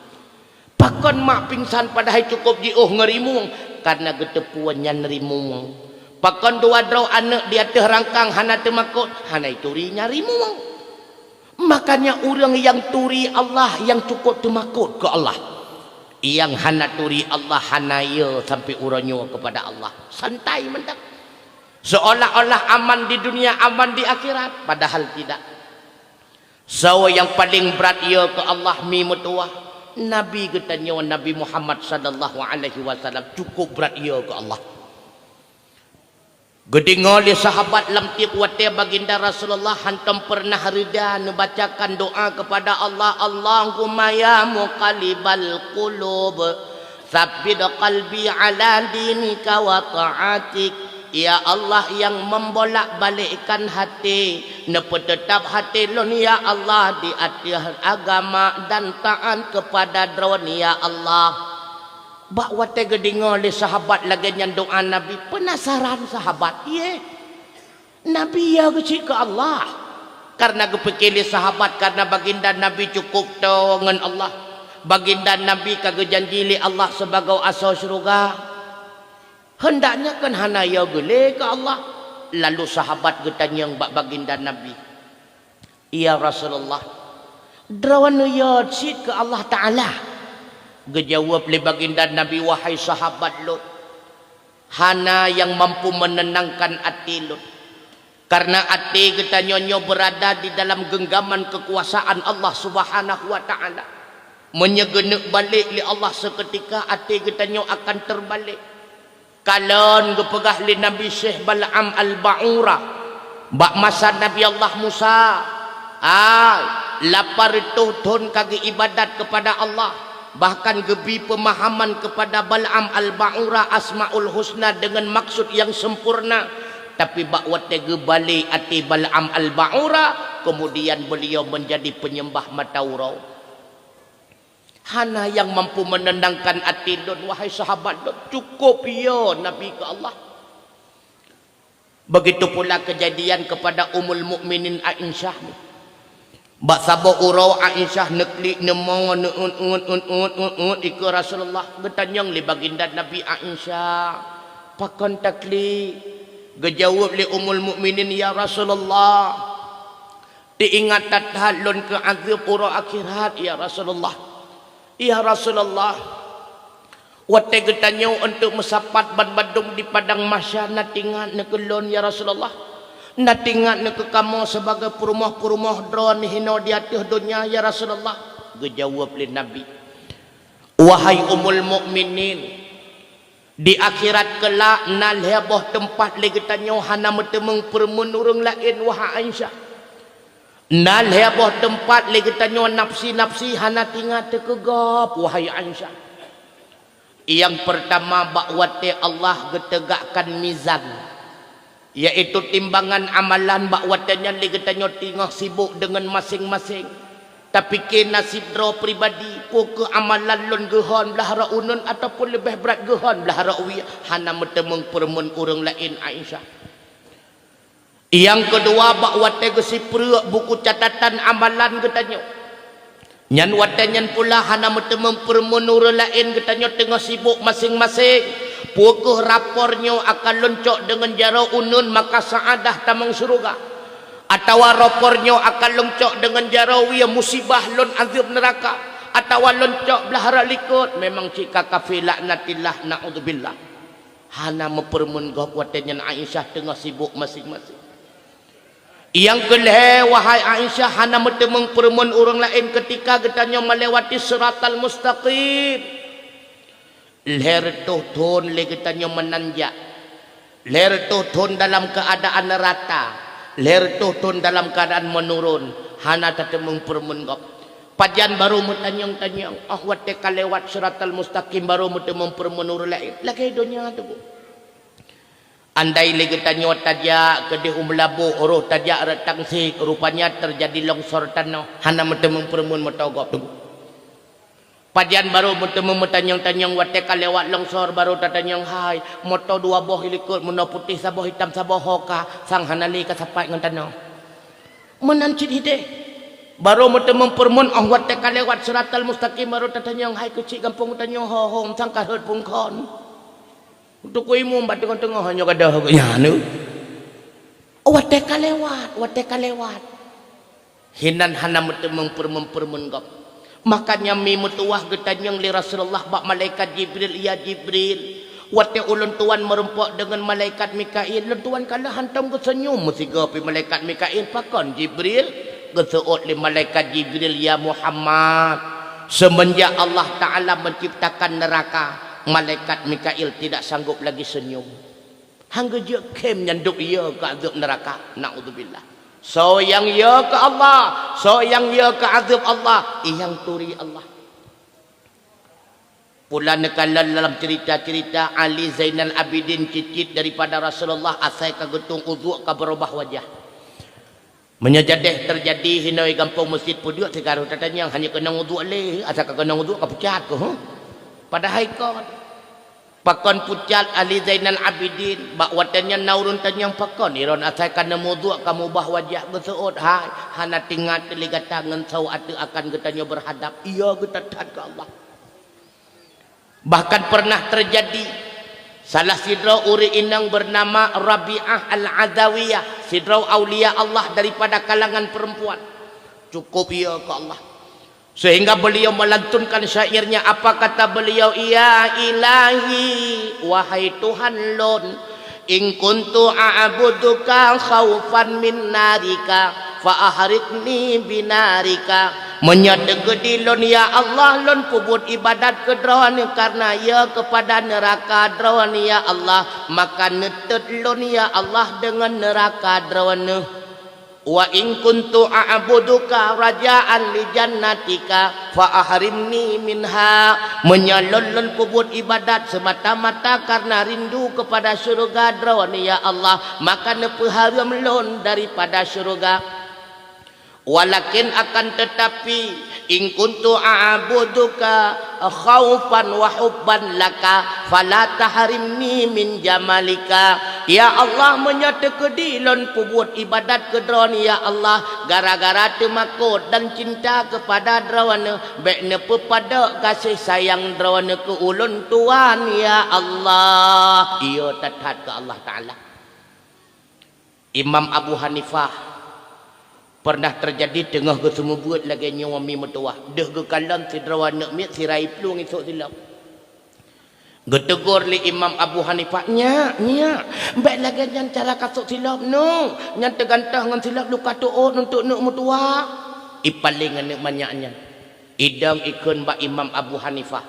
Pakon mak pingsan padahai cukôp jiôh ngon rimueng? Kareuna geuteupeue nyan rimueng. Pakon dua droe aneuëk di ateueh rangkang hana teumakot? Hana ituri nyan rimueng. Makanya ureuëng nyang turi Allah nyang cukôp teumakot keu Allah. Nyang hana turi Allah hana ye sampai uroe nyoe keupada Allah. Santai mantong. Seolah-olah aman di dunia, aman di akhirat, padahal tidak. Soe nyang paleng brat ye keu Allah mie meutuwah? Nabi geutanyoe Nabi Muhammad sallallahu alaihi wasallam cukôp brat ye keu Allah. Geudeungoe lé sahabat lam tieb watée baginda Rasulullah hantom peureunah reuda neubacakan doá keupada Allah, "Allahumma ya muqallibal qulub, tsabbit qalbi ala dinika wa ta'atik." Ya Allah nyang membolak-balikkan hati, neupeuteutab hati lôn, ya Allah, di ateueh agama dan taat keupada Droeneuh, ya Allah. Bak watée geudeungoe lé sahabat lagée nyan doá Nabi, peunasaran sahabat, "Yeh, Nabi ya geucit keu Allah?" Kareuna geupike lé sahabat, kareuna baginda Nabi cukôp toe ngon Allah. Baginda Nabi ka geujanji lé Allah sibagoe asoe syeuruga. Heundaknya kan hana ya geulé keu Allah. Lalu sahabat geutanyong bak baginda Nabi, "Ya Rasulullah, Droeneuh ya cit keu Allah Ta'ala?" Geujaweueb lé baginda Nabi, "Wahai sahabat lôn, hana nyang mampu meunenangkan até lôn. Kareuna até geutanyoe nyoe beurada di dalam geunggaman keukuasaan Allah Subhanahu wa Ta'ala. Meunyoe geuneuk balek lé Allah seukeutika, até geutanyoe akan teubalek." Kalon geupeugah lé Nabi Syekh Bal'am Al-Ba'ura, bak masa Nabi Allah Musa, ai, lapan reutôh thon ka geuibadat keupada Allah, bahkan geubri peumahaman keupada Bal'am Al-Ba'ura Asmaul Husna deungon maksud nyang sempurna. Tapi bak watée geubalek até Bal'am Al-Ba'ura, keumudian beuliau meunjadi peunyeumbah mata uroe. "Hana nyang mampu meunenangkan até lôn, wahai sahabat lôn, cukôp ya Nabi keu Allah." Begitu pula keujadian keupada Ummul Mukminin Aisyah. Bak saboh uroe Aisyah neuklik neumo neuôt-uôt, uôt-uôt, uôt-uôt ikeue Rasulullah. Geutanyong lé baginda Nabi, "Aisyah, pakon taklik?" Geujaweueb lé Ummul Mukminin, "Ya Rasulullah, teuingat that-that lôn keu azeueb uroe akhirat, ya Rasulullah. Ya Rasulullah, watée geutanyoe untuk meusapat banmandum di padang mahsyar, na teuingat neuh keu lôn, ya Rasulullah? Na teuingat neuh keu kamoe sibagai peurumoh-peurumoh droeneuh hinoe di ateueh donya, ya Rasulullah?" Geujaweueb lé Nabi, "Wahai Ummul Mukminin, di akhirat keulak na lhée boh teumpat lé geutanyoe hana meuteumeung peureumeun ureuëng laén, wahai Aisyah. Na lhée boh teumpat lé geutanyoe nafsi-nafsi hana teuingat teuh keu gob, wahai Aisyah. Nyang peurtama, bak watée Allah geuteugakkan mizan, yaitu timbangan amalan, bak watée nyan lé geutanyoe teungoh sibok deungon maséng-maséng, tapike nasib droe pribadi, peu kheueh amalan lôn geuhon blaih rot uneuen ataupun leubeh brat geuhon blaih rot wie, hana meuteumeung peureumeun ureuëng laén, Aisyah. Nyang keudua, bak watée geusipreuk buku catatan amalan geutanyoe, nyan watée nyan pula hana meuteumeung peureumeun ureuëng laén, geutanyoe teungoh sibok maséng-maséng, peu kheueh rapor nyoe akan lôn cok deungon jaroe uneuen maka seuadah tamong syeuruga, atawa rapor nyoe akan lôn cok deungon jaroe wie musibah lôn azeueb neuraka, atawa lôn cok blaih rot likot, memang cit ka kafé laknatillah, naudzubillah." Hana meupeureumeun gob watée nyan Aisyah teungoh sibok maséng-maséng. Nyang keulhée, wahai Aisyah, hana meuteumeung peureumeun ureuëng laén keutika geutanyoe meulewati Siratal Mustaqim. Lhée reutôh thon lé geutanyoe meunanjak, lhée reutôh thon dalam keuadaan rata, lhée reutôh thon dalam keuadaan meunurun, hana tateumeung peureumeun gob. Pajan barô meutanyong-tanyong, óh watée ka lewat Siratal Mustaqim barô meuteumeung peureumeun ureuëng laén, lagée donya teungku. Andai lé geutanyoe tajak keudeh u Meulaboh, roh tajak rot Tangsik, rupanya teujadi longsor tanoh, hana meuteumeung peureumeun moto gob teungku. Pajan barô meuteumeung meutanyong-tanyong, watée ka lewat longsor barô tatanyong, hai, moto dua boh i likot, meunoe putéh saboh, itam saboh, ho ka, sang hana lé ka sapat ngon tanoh. Meunan cit hideh. Barô meuteumeung peureumeun óh watée ka lewat Siratal Mustaqim barô tatanyong, hai keuchik gampông tanyoe ho hom sang ka rhot phon kon. Teungku Imum bak teungoh-teungoh nyoe gadôh gobnyan. Watée ka lewat, watée ka lewat. Hinan hana meuteumeung peureumeun-peureumeun gob. Makanya mi meutuwah geutanyong lé Rasulullah bak malaikat Jibril, "Ya Jibril, watée ulôn tuan meurumpok deungon malaikat Mikail, lôn tuan ka lheueh hantom geuseunyum meusigoe pi malaikat Mikail, pakon Jibril?" Geuseuôt lé malaikat Jibril, "Ya Muhammad, seumeunjak Allah Ta'ala menciptakan neuraka, malaikat Mikail tidak sanggup lagi seunyum." Han geujeuet khém nyan dok yö keu azeueb neuraka. Naudzubillah. Soe nyang yö keu Allah, soe nyang yö keu azeueb Allah, nyang turi Allah. Pula neukalon dalam cerita-cerita Ali Zainal Abidin cicit daripada Rasulullah asai ka geutueng udhu ka beurubah wajah. Meunyoe jadeh teujadi hinoe gampông meuseujid peuduek sikarôh tatanyong hana keunong udhu lé, asai ka keunong udhu ka pucat keuh, huh? Padahai kon. Pakon pucat Ali Zainal Abidin, bak watée nyan na ureuëng tanyong pakon, iron asai ka neumudhu ka mubah wajah geuseuôt hai, hana teuingat lé gata ngon saboh ateueh akan geutanyoe beuhadab, iya geutathat keu Allah. Bahkan pernah terjadi, salah sidroe ureuëng inong bernama Rabi'ah Al-Adawiyah, sidroe aulia Allah daripada kalangan perempuan. Cukup ia keu Allah. Sehingga beliau melantunkan syairnya, apa kata beliau, "Ya Ilahi, wahai Tuhan lôn, in kuntu a'buduka khaufan min narika, fa ahriqni binarika." Meunyoe teukeudi lôn, ya Allah, lôn peubuet ibadat keu Droeneuh kareuna yö keupada neuraka Droeneuh, ya Allah, maka neutot lôn, ya Allah, deungon neuraka Droeneuh. "Wa in kuntu a'buduka raja'an li jannatika, fa ahrimni minha." Meunyoe lôn, lôn peubuet ibadat seumata-mata kareuna rindu keupada syeuruga Droeneuh, ya Allah, maka neupeuhareuem lôn daripada syeuruga. Walakin, akan teutapi, "In kuntu a'buduka khaufan wa hubban laka, fala tahrimni min jamalika." Ya Allah, meunyoe teukeudi lôn peubuet ibadat keu Droeneuh, ya Allah, gara-gara teumakot dan cinta keupada Droeneuh, bék neupeupadok gaséh sayang Droeneuh keu ulôn tuan, ya Allah. Iya that-that keu Allah Ta'ala. Imam Abu Hanifah pernah teujadi teungoh geuseumeubeuet lagée nyoe mi meutuwah. Deuh geukalon sidroe aneuëk miet sira iplueng isok silop. Geuteugor lé Imam Abu Hanifah, "Nyak, nyak, bék lagée nyan cara kasok silop nyoe. Nyan teugantoh ngon silop luka teuôt untuk neuëk meutuwah." Ipaleng aneuëk manyak nyan. Idong ikheun bak Imam Abu Hanifah,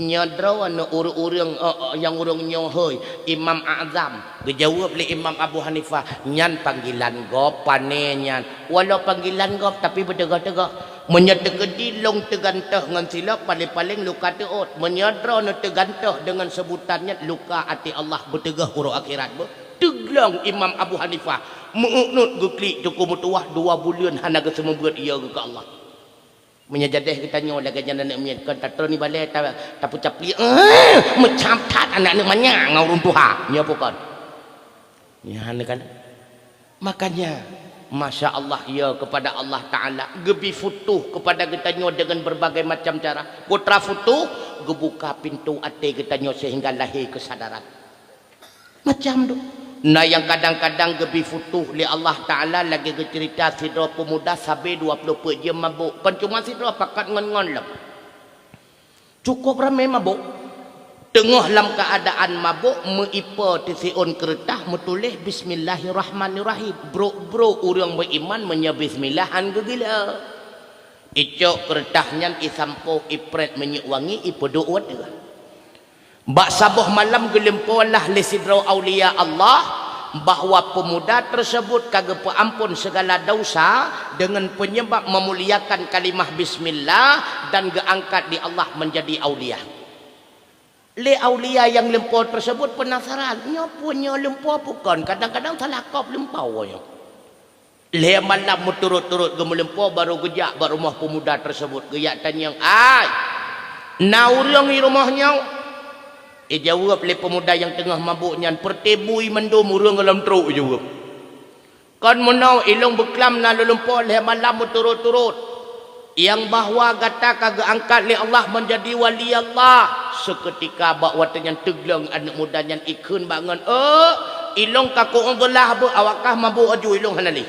"Nyoe droe aneuëk ureuëng-ureuëng, eh, eh, nyang ureuëng nyoe hôi, Imam A'zam." Geujaweueb lé Imam Abu Hanifah, "Nyan panggilan gob, pane nyan. Walau panggilan gob, tapi beuteugoh-teugoh. Meunyoe teukeudi lôn teugantoh ngon silop, paleng-paleng luka teuôt. Meunyoe droeneueh teugantoh deungon seubutan nyan, luka até Allah beuteugoh uroe akhirat beuh." Teuglong Imam Abu Hanifah, meu-uet-uet geuklik teungku meutuwah, dua buleuen hana geuseumeubeuet ie geuh keu Allah. Meunyoe jadeh geutanyoe lagée nyan aneuëk miet, kon tatron ibalée ta-, tapeucaplek, eh, meucam that aneuëk-aneuëk manyak ngon ureuëng tuha. Nyoe bukon. Nyan kan. Makanya, masya Allah, ya kepada Allah Ta'ala, geubi futuh kepada geutanyoe dengan berbagai macam cara. Putra futuh, geubuka pintu até geutanyoe sehingga lahé kesadaran. Macam tu. Na nyang kadang-kadang geubi futuh lé Allah Ta'ala lagée geuceurita sidroe peumuda sabe dua ploh peuet jeuem mabök. Kon cuma sidroe, pakat ngon-ngon lom. Cukup ramé mabök. Teungoh lam keuadaan mabök, meuipo tisiôn keureutah meutuléh Bismillahirrahmanirrahim. Brok-brok ureuëng beuiman meunyoe bismillah han geugila. Icok keureutah nyan isampôh iprét minyeuk wangi ipeuduek u ateueh. Bak saboh malam geulumpoe lah lé sidroe aulia Allah bahwa peumuda tersebut ka geupeuamphon segala dosa dengan penyebab memuliakan kalimah bismillah dan geuangkat di Allah menjadi aulia. Lé aulia nyang lumpoe tersebut penasaran, "Nyoe peue nyoe lumpoe bukon? Kadang-kadang salah kop lumpoe nyoe." Lhée malam meuturot-turot geumeulumpoe, barô geujak bak rumoh peumuda teusebut, geujak tanyong, "Ai, na ureuëng di rumoh nyoe?" Ijaweueb lé peumuda nyang teungoh mabök nyan, "Peureuté bui mandum ureuëng goh lom trok," ijaweueb. "Kon meunoe, ilong beuklam na lôn lumpoe lhée malam meuturot-turot. Nyang bahwa gata ka geuangkat lé Allah meunjadi wali Allah." Seukeutika bak watée nyan teuglong aneuëk muda nyan ikheun bak ngon, "Euk, ilong ka ku-ueng beulah beuh awak kah mabök aju ilong hana lé."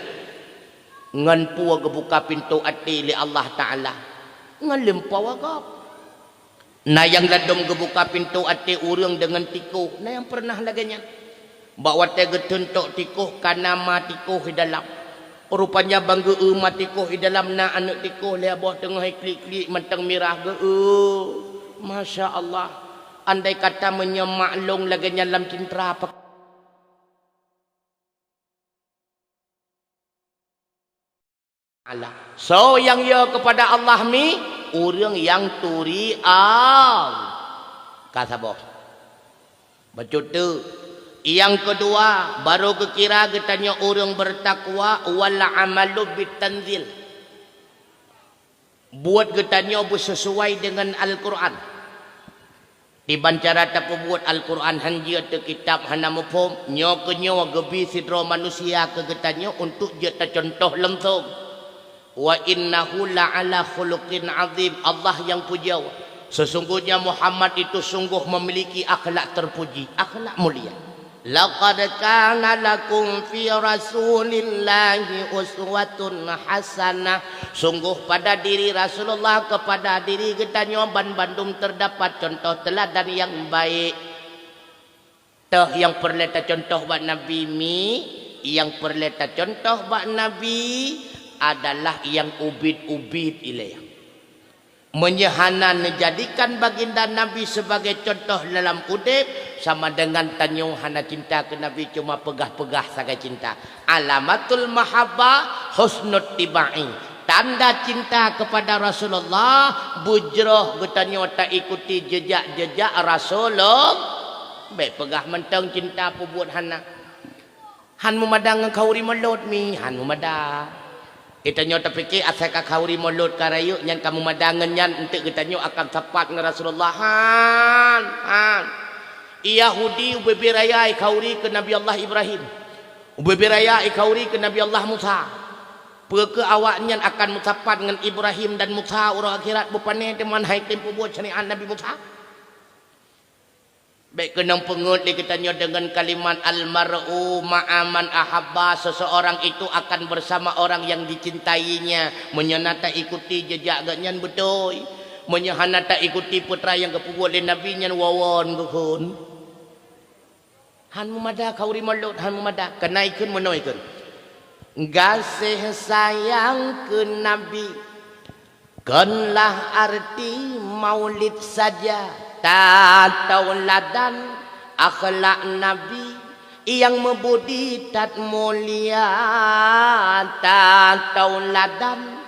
Ngon peue geubuka pintoe até lé Allah Ta'ala? Ngon lumpoe gob. Na nyang ladom geubuka pintoe até ureuëng deungon tikôh, na nyang peureunah lagée nyan? Bak watée geuteuntok tikôh, ka na ma tikôh di dalam. Rupanya ban geu-eu ma tikôh di dalam na aneuëk tikôh lhée boh teungoh iklik-klik mantong mirah geu-eu. Masya Allah, andai kata meunyoe mak lôn lagée nyan lam cintra, Allah. Soe nyang yo keupada Allah mi? Ureuëng nyang turi Allah. Ka saboh. Bacut teuk. Nyang keudua, barô geukira geutanyoe ureuëng beutakwa, wal amalu bit tanzil. Buet geutanyoe beuseusuai deungon Al-Qur'an. Diban cara tapeubuet Al-Qur'an han jeuet teukitab hana muphom, nyoe keu nyoe geubi sidroe manusia keu geutanyoe untuk jeuet tacuntoh langsong. "Wa innahu la'ala khuluqin azim." Allah nyang pujoe, "Sesungguhnya Muhammad itu sungguh memiliki akhlak terpuji, akhlak mulia." "Laqad kana lakum fi Rasulillahi uswatun hasanah." Sungguh pada diri Rasulullah, kepada diri geutanyoe banmandum terdapat contoh teladan yang baik. Toh nyang peureulée tacuntoh bak Nabi mi, nyang peureulée tacuntoh bak Nabi adalah nyang ubit-ubit ilée. Meunyoe hana neujadikan baginda Nabi sebagai contoh dalam udeb, sama dengan tanyoe hana cinta keu Nabi, cuma peugah-peugah sagai cinta. Alamatul mahabbah husnul tibai. Tanda cinta kepada Rasulullah, beujroh geutanyoe taikuti jejak-jejak Rasulullah. Bék peugah mantong cinta peubuet hana. Han meumadang ngon khauri mulod mi, han meumadang. Geutanyoe tapike asai ka khauri mulod ka rayeuk nyan ka meumadang ngon nyan, eunteuk geutanyoe akan sapat ngon Rasulullah. Han, han. Yahudi ubé-bé raya ikhauri keu Nabi Allah Ibrahim. Ubé-bé raya ikhauri keu Nabi Allah Musa. Peu kheueh awak nyan akan meusapat ngon Ibrahim dan Musa uroe akhirat beupané teuma hai tem peubuet syariat Nabi Musa? Bék keunong peungeut lé geutanyoe deungon kalimat, "Al-mar'u ma'a man ahabba", seseorang itu akan bersama orang yang dicintainya. Meunyoe na ta-ikuti jeujak geuh nyan beutôi. Meunyoe hana ta-ikuti peue nyang geupeubuet lé Nabi nyan, wawon geuh kheun. Han meumada khauri mulod, han meumada. Keunan ikheun meunoe ikheun. Gaséh sayang keu Nabi. Konlah arti maulid saja, tatauladan akhlak Nabi nyang meubudi that mulia, tatauladan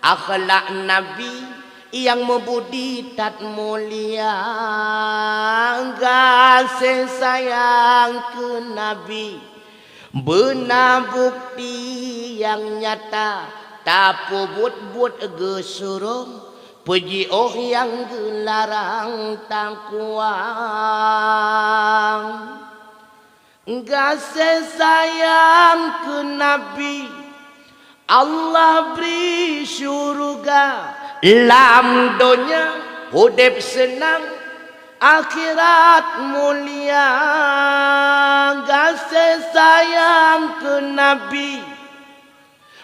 akhlak Nabi nyang meubudi that mulia, gaséh sayang keu Nabi. Beuna bukti nyang nyata, tapeubuet-buet geusurong, peujiôh nyang geularang takuang. Gaséh sayang keu Nabi, Allah bri syuruga, lam donya udeb seunang, akhirat mulia. Gaséh sayang keu Nabi,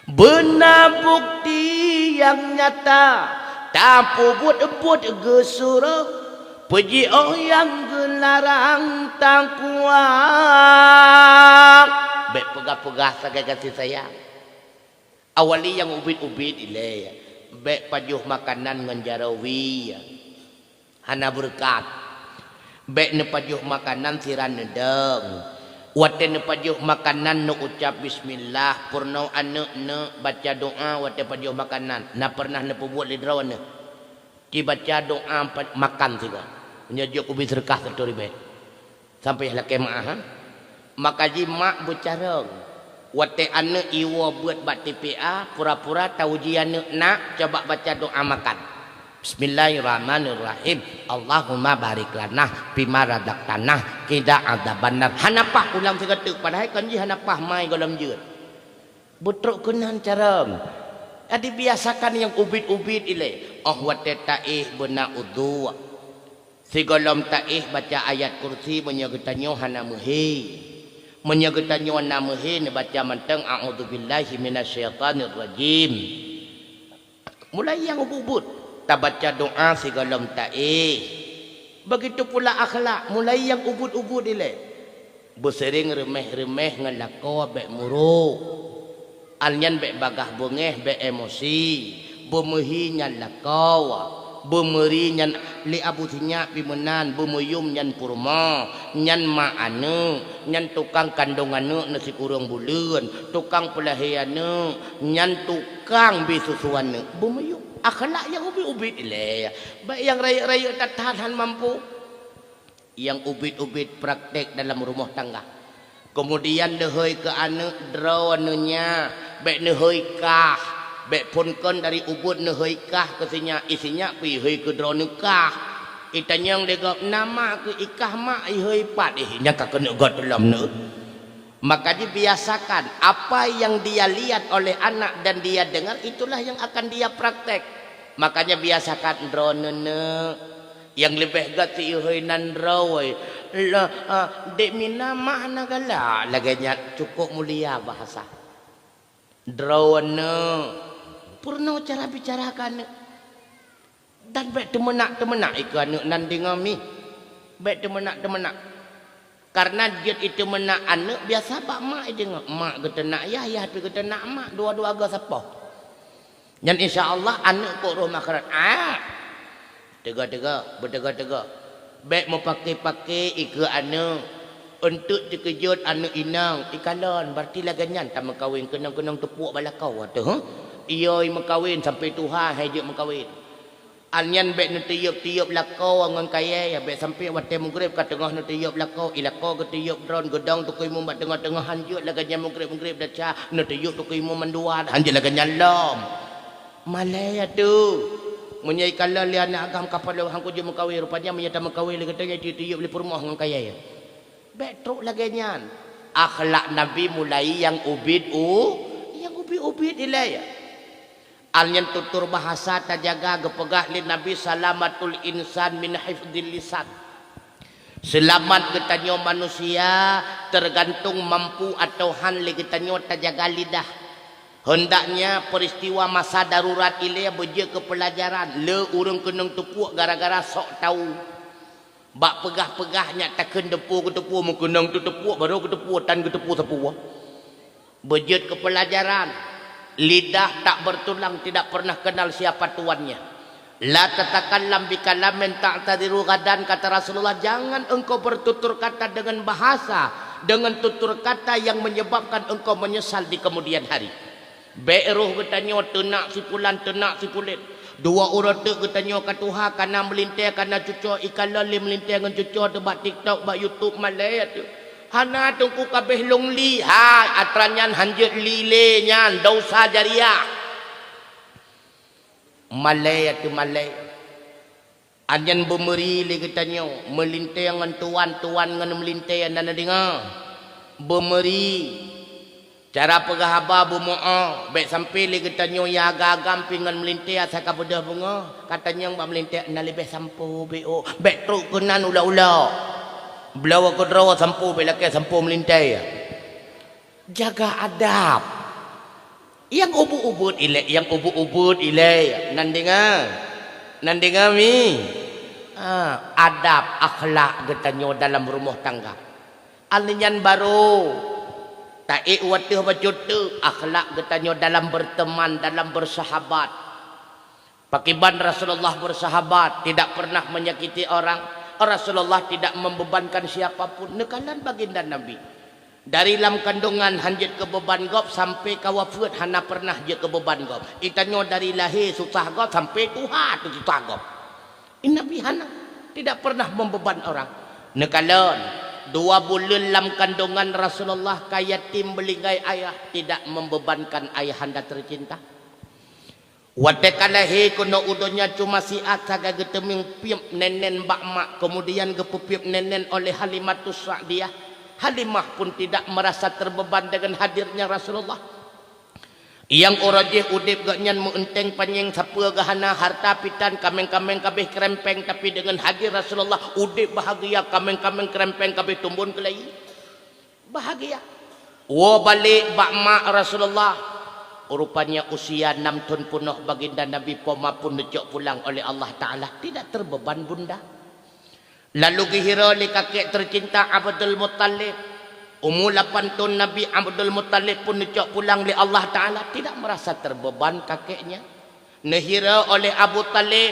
beuna bukti nyang nyata, tapeubuet-buet geusurong, peujiôh nyang geularang takuang. Bék peugah-peugah sagai gaséh sayang. Awali nyang ubit-ubit ilée, bék pajoh makanan ngon jaroe wie, hana beureukat. Bék neupajoh makanan siran neudong. Watée neupajoh makanan neuucab bismillah, peurunoe aneuëk neubaca doá watée pajoh makanan. Na peureunah neupeubuet lé droeneuh? Jibaca doá pa-, makan sigoe. Meunyoe jeuet ubit seureukah satu ribée. Sampai lakée meuáh, ha? Maka jih mak beucarông. Watée aneuëk iwoe beuet bak T P A, pura-pura tauji aneuëk, "Nak, coba baca doá makan." "Bismillahirrahmanirrahim. Allahumma barik lana fima razaqtana qina adzabannar." Hana paih ulang sigoe teuk, padahai kan jih hana paih mai gohlom jeuet. Beutrok keunan carông. Jadi biasakan nyang ubit-ubit ilée. Óh watée taéh beuna udhu. Sigohlom taéh baca ayat kursi meunyoe geutanyoe hana meuhé. Meunyoe geutanyoe na meuhé neubaca mantong a'udzubillahi minasyaitonirrajim. Mulai nyang ubit-ubit, tabaca doá sigohlom taéh. Begitu pula akhlak, mulai nyang ubit-ubit ilée. Beuseuring reumeh-reumeh ngon lakoe bék murok. Al nyan bék bagaih beungéh, bék emosi. Beumeuhi nyan lakoe, beumeuri nyan lé Abu Sinyak pi meunan, beumeuyum nyan peurumoh, nyan mak aneuëk, nyan tukang kandong aneuëk neusikureueng buleuen, tukang peulahé aneuëk, nyan tukang bi susu aneuëk, beumeuyum. Akhlak nyang ubit-ubit ilée, bék nyang rayeuk-rayeuk that-that han mampu. Nyang ubit-ubit praktek dalam rumoh tangga. Keumudian neuhôi keu aneuëk droeneuh nyan, bék neuhôi kah, bék phon kon dari ubit neuhôi kah keu si nyak, i si nyak pih ihôi keu droeneuh kah. Itanyong lé gob, "Na mak keuh?" "Ikah mak." "Ihôi pat?" "Ih, nyan ka keuneuk göt lom neuh." Maka dibiasakan, apa yang dia lihat oleh anak dan dia dengar, itulah yang akan dia praktek. Makanya biasakan droeneuh, nyang leubeh göt si ihôi nan droe. La, a, dek mina mak hana galak lagée nyan, cukup mulia bahasa. Droeneuh, peurunoe cara bicara keu aneuëk. Dan bék teumeunak-teumeunak ikeue aneuëk nan deungoe mi. Bék teumeunak-teumeunak. Kareuna jeuet iteumeunak aneuëk biasa bak mak ideungoe. Mak geuteunak yah, yah pih geuteunak mak, dua-dua goe sapoh. Nyan insya Allah aneuëk kok roh makharat. Ah! Teuga-teuga, beuteuga-teuga. Bék meupaké-paké ikeue aneuëk. Eunteuk teukeujot aneuëk inong, ikalon, berarti lagée nyan tameukawen keunong-keunong teupuek bak lakoe teuh, heh? Iyoi meukawen sampai tuha hai jeuet meukawen. An nyan bék neutiyueb-tiyueb lakoe ngon kayée, bék sampai watée mugreb ka teungoh neutiyueb lakoe, i lakoe geutiyueb droen, geudong teungku imum bak teungoh-teungoh, han jeuet lagée nyan mugreb-mugreb desya neutiyueb teungku imum mandua, han jeuet lagée nyan lom. Malée atoh. Meunyoe ikalon lé aneuëk agam kapal lom han kujeuet meukawen, rupajih meunyoe tameukawen lé geutanyoe tiyueb-tiyueb lé peurumoh ngon kayée. Bék trok lagée nyan. Akhlak Nabi mulai nyang ubit u-, nyang ubit-ubit ilée. Al nyan tutur bahasa tajaga geupeugah lé Nabi, "Salamatul insan min hifdzil lisan." Seulamat geutanyoe manusia teugantung mampu atawa han lé geutanyoe tajaga lidah. Heundaknya peuristiwa masa darurat ilée beujeuet keu peulajaran, le ureuëng keunong teupuek gara-gara sok tahu. Bak peugah-peugah nyak takheun teupeu geuteupeue, meukeunong teuteupeu, barô geuteupeue, tan geuteupeue sapeue. Beujeuet keu peulajaran, lidah tak bertulang, tidak pernah kenal siapa tuannya. "La tatakallam bikalamin ta'tadiru ghadan," kata Rasulullah, "Jangan engkau bertutur kata dengan bahasa, dengan tutur kata yang menyebabkan engkau menyesal di kemudian hari." Bék roh geutanyoe teunak sipulan, teunak sipulet. Dua uroe teuk geutanyoe ka tuha, kana meulintée, kana cucoe, ikalon lé meulintée ngon cucoe teuh bak TikTok, bak YouTube, malée teuh. Hana teungku kabeh lông li, hai, atra nyan hanjeuet li lé nyan, dosa jariah. Malée teuh malée. Anyan beumeuri lé geutanyoe, meulintée ngon tuan, tuan ngon meulintée, na neudeungoe. Beumeuri. Cara peugah haba beumeu'oh, bék sampoe lé geutanyoe ya agam-agam pi ngon meulintée asai ka beudôh beungoh. Katanyong bak meulintée, na leubeh sampoe bék, oh, bék trok keunan ulok-ulok. Bloe keudroe sampoe bék lakée sampoe meulintée. Jaga adab. Nyang ubit-ubit ilée, nyang ubit-ubit ilée, nan deungoe. Nan deungoe mi. Ha, adab akhlak geutanyoe dalam rumoh tangga. Anyan barô taék wateuh bacut teuk akhlak geutanyoe dalam berteman, dalam bersahabat. Pakiban Rasulullah bersahabat, tidak pernah menyakiti orang. Rasulullah tidak membebankan siapa pun. Neukalon baginda Nabi. Dari lam kandungan hanjeuet keu beuban gob sampoe ka wafeuet hana pernah jeuet keu beuban gob. Geutanyoe dari lahé susah gob sampoe tuha teuh susah gob. Nabi hana, tidak pernah membeban orang. Neukalon, dua buleuen lam kandungan Rasulullah ka yatim beulinggai ayah, tidak membebankan ayahanda tercinta. Watée ka lahé keunoe u donya cuma siat sagai geuteumieng piep nenen bak mak, kemudian geupeupiep nenen oleh Halimatus Sa'diyah. Halimah pun tidak merasa terbeban dengan hadirnya Rasulullah. Nyang uroe jih udeb gobnyan meu-eunteng panyeng sapeue geuhana, harta pitan, kaméng-kaméng kabeh keureumpeng, tapi deungon hadir Rasulullah, udeb bahagia, kaméng-kaméng keureumpeng kabeh tumbon keulayi. Bahagia. Woe balek bak mak Rasulullah. Rupanya usia enam thon peunoh baginda Nabi poma pun neucok pulang oleh Allah Taala, tidak terbeban bunda. Lalu geuhira lé kakek tercinta Abdul Muttalib. Umu lapan thon Nabi Abdul Muttalib pun neucok pulang lé Allah Taala, tidak merasa terbeban kakeknya. Neuhira oleh Abu Talib.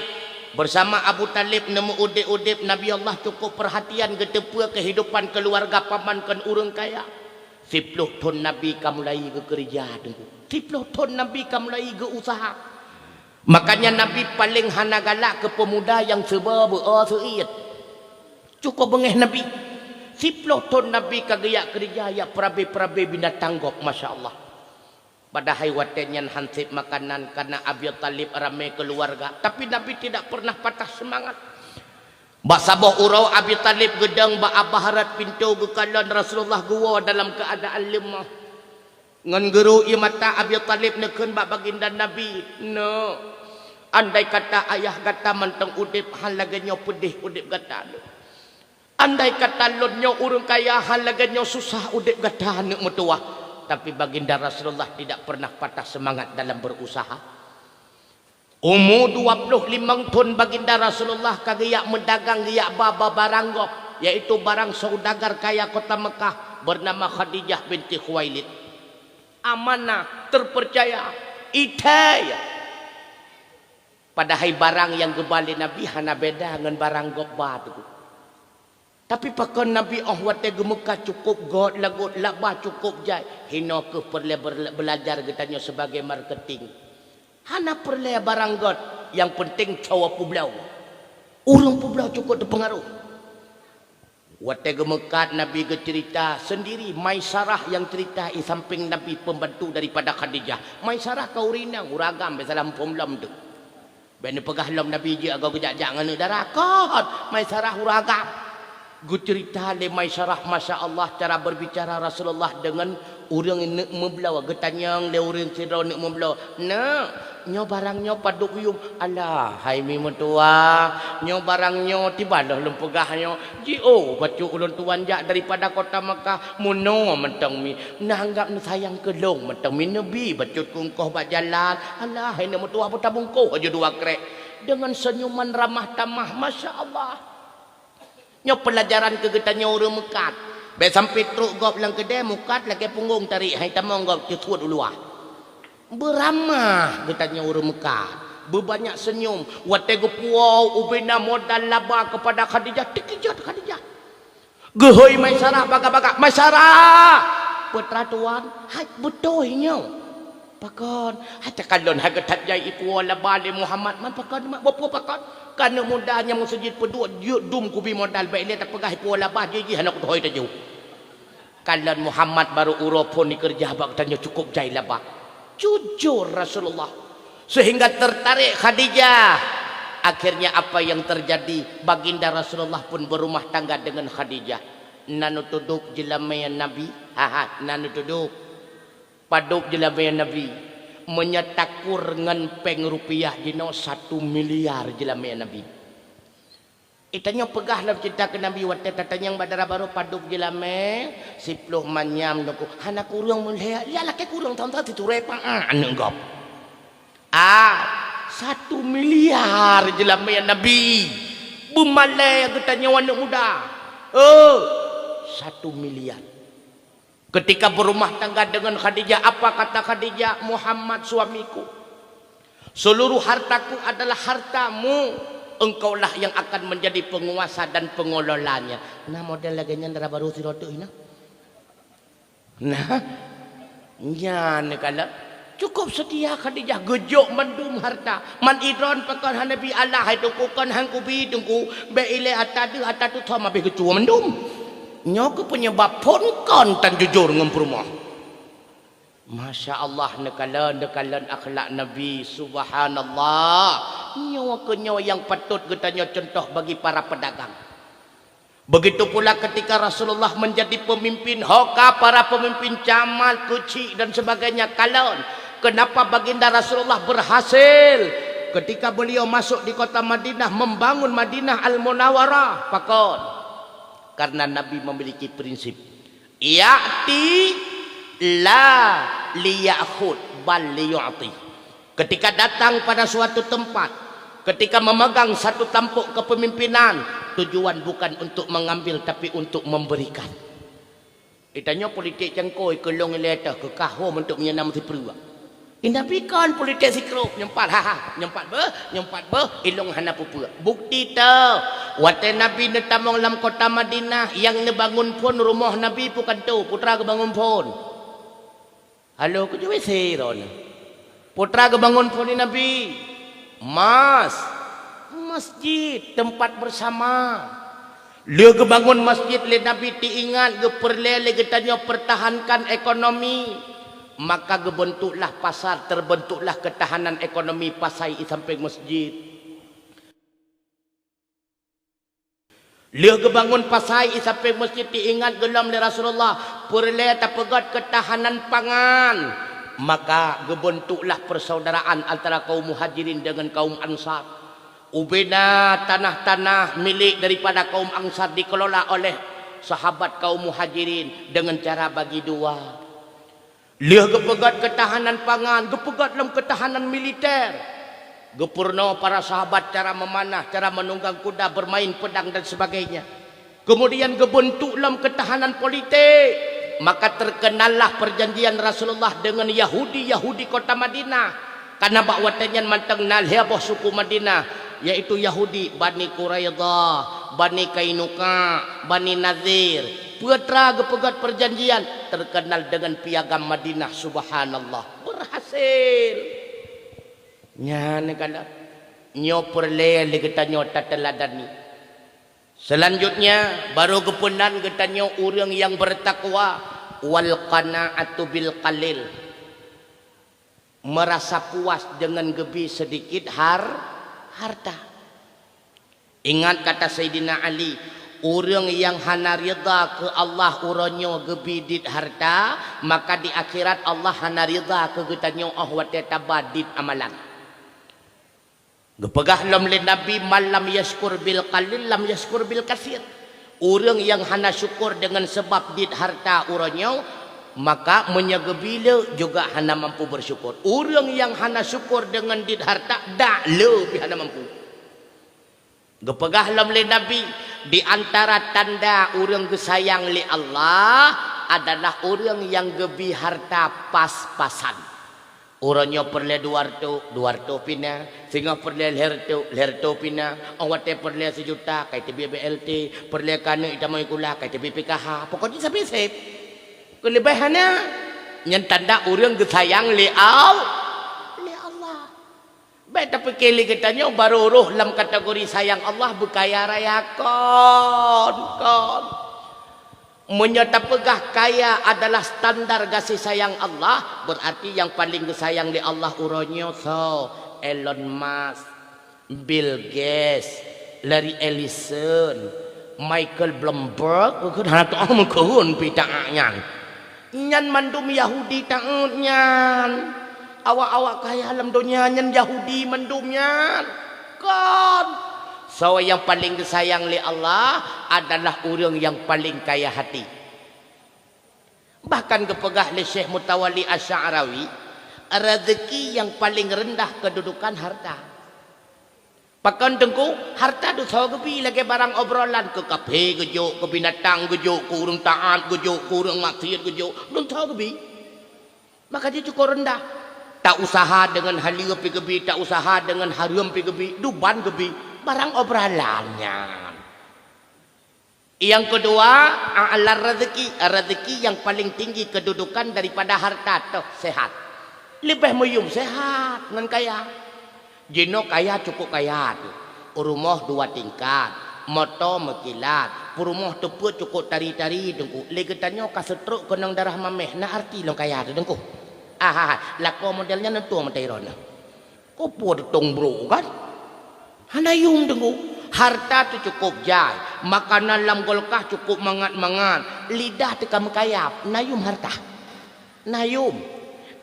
Bersama Abu Talib neumeu udeb-udeb, Nabi Allah cukup perhatian geuteupeue kehidupan keluarga paman kon ureuëng kaya. Siploh thon Nabi ka mulai geukeureuja teungku. Siploh thon Nabi ka mulai geu-usaha. Makanya Nabi paleng hana galak keu peumuda nyang seuba beu-o seuiet. Cukup beungéh Nabi. Siploh thon Nabi ka geuyak keureuja yak peurabe-peurabe binatang gob, masya Allah. Padahai watée nyan hanseb makanan kana Abi Talib ramé keuluwarga, tapi Nabi tidak pernah patah seumangat. Bak saboh uroe Abi Talib geudong bak abah rot pintoe geukalon Rasulullah geuwoe dalam keuadaan leumah. Ngon geuru ie mata Abi Talib neukheun bak baginda Nabi, "Neuk, andai kata ayah gata mantong udeb, hán lagée nyoe peudeh udeb gata neuk. Andai kata lôn nyoe ureuëng kaya, hán lagée nyoe susah udeb gata neuk meutuwah." Tapi baginda Rasulullah tidak pernah patah seumangat dalam beurusaha. Umu dua ploh limong thon baginda Rasulullah ka geuyak meudagang, geuyak ba-ba barang gob, yaitu barang saudagar kaya kota Mekah bernama Khadijah binti Khuwailid. Amanah, terpercaya, itai. Padahai barang nyang geuba lé Nabi hana beda ngon barang gob ba teungku. Tapi pakon Nabi óh watée geumeukat cukup gét lagot, laba cukup jai, hinoe kheueh peureulée ber-, beulajar geutanyoe sibagai marketing. Hana peureulée barang gét, nyang peunteng cowok peubloe. Ureuëng peubloe cukup teupeungaroh. Watée geumeukat Nabi geuceurita seundiri, Maisarah nyang ceurita i sampéng Nabi, peumbantu daripada Khadijah. Maisarah ka ureuëng inong, ureuëng agam, biasalah muphom lom teuk. Bék neupeugah lom Nabi jeuet agoe geujak-jak ngon aneuk dara. Kon, Maisarah ureuëng agam. Geuceurita lé Maisarah, masya Allah, cara berbicara Rasulullah deungon ureuëng neuk meubloe. Geutanyong lé ureuëng sidroe neuk meubloe, "Neuk, Nyoe barang nyoe padub yum. Alah, hai mi meutuah, nyoe barang nyoe tiba lom lôn peugah nyoe. Jiôh bacut ulôn tuan jak daripada kota Makkah, meunoe mantong mi. Neuanggab neusayang keu lôn mantong mi, neubi bacut keu engkoh bak jalan. Alah, hai mi meutuah, beutabungkôh aju dua krek. Deungon seunyuman ramah tamah, masya Allah. Nyoe peulajaran keu geutanyoe ureuëng meukat. Bék sampai trok gob lam keudè meukat lakée punggong tarék hai tamong gob ceusuet u luwa. Beuramah geutanyoe ureuëng meukat. Beubanyak seunyum. Watée geupuwoe ubena modal laba keupada Khadijah, teukeujot Khadijah. Geuhôi Maisarah bagah-bagah, "Maisarah!" "Peue teuma tuan?" "Hai, beutôi nyoe." "Pakon?" "Hai, takalon hai geuthat jai ipuwoe laba lé Muhammad man pakon, mak bopue pakon? Kaneuk muda nyang meuseujid peuduek jeuet dum kubi modal, bék ilée tapeugah ipuwoe laba jih-jih hana kutuhôi tajok. Kalon Muhammad barô uroe phon ikeureuja bak geutanyoe cukôp jai laba." Jujur Rasulullah. Sehingga tertarik Khadijah. Akhirnya apa yang terjadi? Baginda Rasulullah pun berumah tangga dengan Khadijah. Na neutudôb jeulamée Nabi? Haha, na neutudôb. Padub jeulamée Nabi? Meunyoe takur ngon péng rupiah jinoe satu miliar jeulamée Nabi. Eh, tanyoe peugah lom ceurita keu Nabi watée tatanyong bak dara barô padub jeulamée, siploh manyam Teungku. Hana kureueng meulhée, ya lakée kureueng thon-thon siturée pang, ah, aneuëk gob. Ah, satu miliar jeulamée Nabi. Beumalée geutanyoe aneuëk muda. Oh, satu miliar. Ketika berumah tangga dengan Khadijah, apa kata Khadijah? "Muhammad suamiku, seluruh hartaku adalah hartamu. Engkaulah yang akan menjadi penguasa dan pengelolanya." Nah, model lagée nyan dara barô sidroe teuk hina. Nah, nyan kalon. Cukôp seutia Khadijah, geujok mandum harta. Man idron pakon hana bi Allah, hai Teungku, kon han kubi Teungku, bék ilée ata deuh ata tuthom habéh geucue mandum. Nyoe keuh peunyeubab phon kon tan jujur ngon peurumoh. Masya Allah, neukalon, neukalon akhlak Nabi, subhanallah. Nyoe keuh nyoe nyang patôt geutanyoe cuntoh bagi para peudagang. Begitu pula ketika Rasulullah menjadi pemimpin, ho ka para pemimpin camat, keuchik dan sebagainya kalon. Kenapa Baginda Rasulullah berhasil ketika beliau masuk di kota Madinah, membangun Madinah Al-Munawwarah? Pakon? Karena Nabi memiliki prinsip, "Ya'ti la liyakhud bal liyu'ti." Ketika datang pada suatu tempat, ketika memegang satu tampuk kepemimpinan, tujuan bukan untuk mengambil tapi untuk memberikan. Geutanyoe politik cangkôi keu lôn ilée teuh, keu kahom untuk meunyeunam sipeureuek. Indak pi kon politik sikrok, nyoe pat, ha, ha, nyoe pat beuh, nyoe pat beuh, ilôn hana peue-peue. Bukti teuh, watée Nabi neutamong lam kota Madinah, nyang neubangun phon rumoh Nabi peue kantô, peue teuma geubangun phon. Halo keu jeuet W C droeneuh. Peue teuma geubangun phon lé Nabi? Mas, masjid, tempat bersama. Lheueh geubangun masjid lé Nabi, teuingat geupeureulée lé geutanyoe pertahankan ekonomi, maka geubentuklah pasar, terbentuklah ketahanan ekonomi pasai i sampéng masjid. Lheueh geubangun pasai i sampéng masjid, teuingat geulom lé Rasulullah, peureulée tapeugét keutahanan pangan, maka geubeuntuklah persaudaraan antara kaum Muhajirin deungon kaum Ansar. Ubena tanah-tanah milék daripada kaum Ansar dikelola oleh sahabat kaum Muhajirin deungon cara bagi dua. Lheueh geupeugét keutahanan pangan, geupeugét lom keutahanan militer. Geupeurunoe para sahabat cara meumanah, cara meununggang kuda, bermain pedang dan sebagainya. Keumudian geubeuntuk lom keutahanan politik. Maka teukeunallah peurjanjian Rasulullah deungon Yahudi-Yahudi kota Madinah. Kareuna bak watée nyan mantong na lhée boh suku Madinah, yaitu Yahudi, Bani Quraidah, Bani Qainuqa, Bani Nadir. Peue teuma geupeugét peurjanjian, teukeunal deungon Piagam Madinah, subhanallah, beurhasil. Nyan kana, nyoe peureulée lé geutanyoe tateuladani. Seulanjutnya, barô geupeunan geutanyoe ureuëng nyang beurtakwa, wal qana'atu bil qalil. Meurasa puas deungon geubi seudikit har-, harta. Ingat kata Saidina Ali, "Ureuëng nyang hana ridha keu Allah uroe nyoe geubi dit harta, maka di akhirat Allah hana ridha keu geutanyoe óh watée taba dit amalan." Geupeugah lom lé Nabi, "Man lam yashkur bil qalil lam yashkur bil katsir." Ureuëng nyang hana syukur deungon sabab dit harta uroe nyoe, maka meunyoe geubi le juga hana mampu beusyukur. Ureuëng nyang hana syukur deungon dit harta, dak le pih hana mampu. Geupeugah lom lé Nabi, di antara tanda ureuëng geusayang lé Allah adalah ureuëng nyang geubi harta pas-pasan. Uroe nyoe peureulée dua reutôh, dua reutôh pih na, singoh peureulée lhée reutôh, lhée reutôh pih na, óh watée peureulée sijuta, ka iteubiet B L T, peureulée keuneuk itamong sikula, ka iteubiet P K H, pokok jih sabe sép. Keuleubeh hana, nyan tanda ureuëng geusayang lé Al-, lé Allah. Bék tapike lé geutanyoe barô rhoh lam kategori sayang Allah beukaya raya, kon, kon. Meunyoe tapeugah kaya adalah standar gaséh sayang Allah, beurarti nyang paleng geusayang lé Allah uroe nyoe soe? Elon Musk, Bill Gates, Larry Ellison, Michael Bloomberg, keukeuen hana teu'oh meukeuen pih taát nyan. Nyan mandum Yahudi taát nyan. Awak-awak kaya lam donya nyan Yahudi mandum nyan. Kon. Soe nyang paleng geusayang lé Allah adalah ureuëng nyang paleng kaya hati. Bahkan geupeugah lé Syekh Mutawali Asy'arawi, rezeki nyang paleng reundah keududukan harta. Pakon teungku, harta deuh soe geubi lagée barang obrolan, keu kaphé geujok, keu binatang geujok, keu ureuëng taát geujok, keu ureuëng maksiet geujok, deuh soe geubi. Maka jih cukôp reundah. Ta usaha deungon haleue pih geubi, ta usaha deungon hareuem pih geubi, duban geubi, barang obrolan nyan. Nyang keudua, a'la rezeki, rezeki nyang paleng tinggi keududukan daripada harta toh sehat. Leubeh meuyuem sehat ngon kaya. Jinoe kaya cukôp kaya teuh. Rumoh dua tingkat, moto meukilat, peurumoh teupeuet cukôp tari-tari teungku. Lé geutanyoe ka seutrok keunong darah maméh, na arti lom kaya teuh teungku. Ah, lakoe model nyan neutueng meutai droeneuh. Keupeue teutông brôk kan? Hana yuem teungku. Harta teuh cukôp jai, makanan lam kulkas cukôp mangat-mangat, lidah teuh ka meukayab, na yuem harta. Na yuem.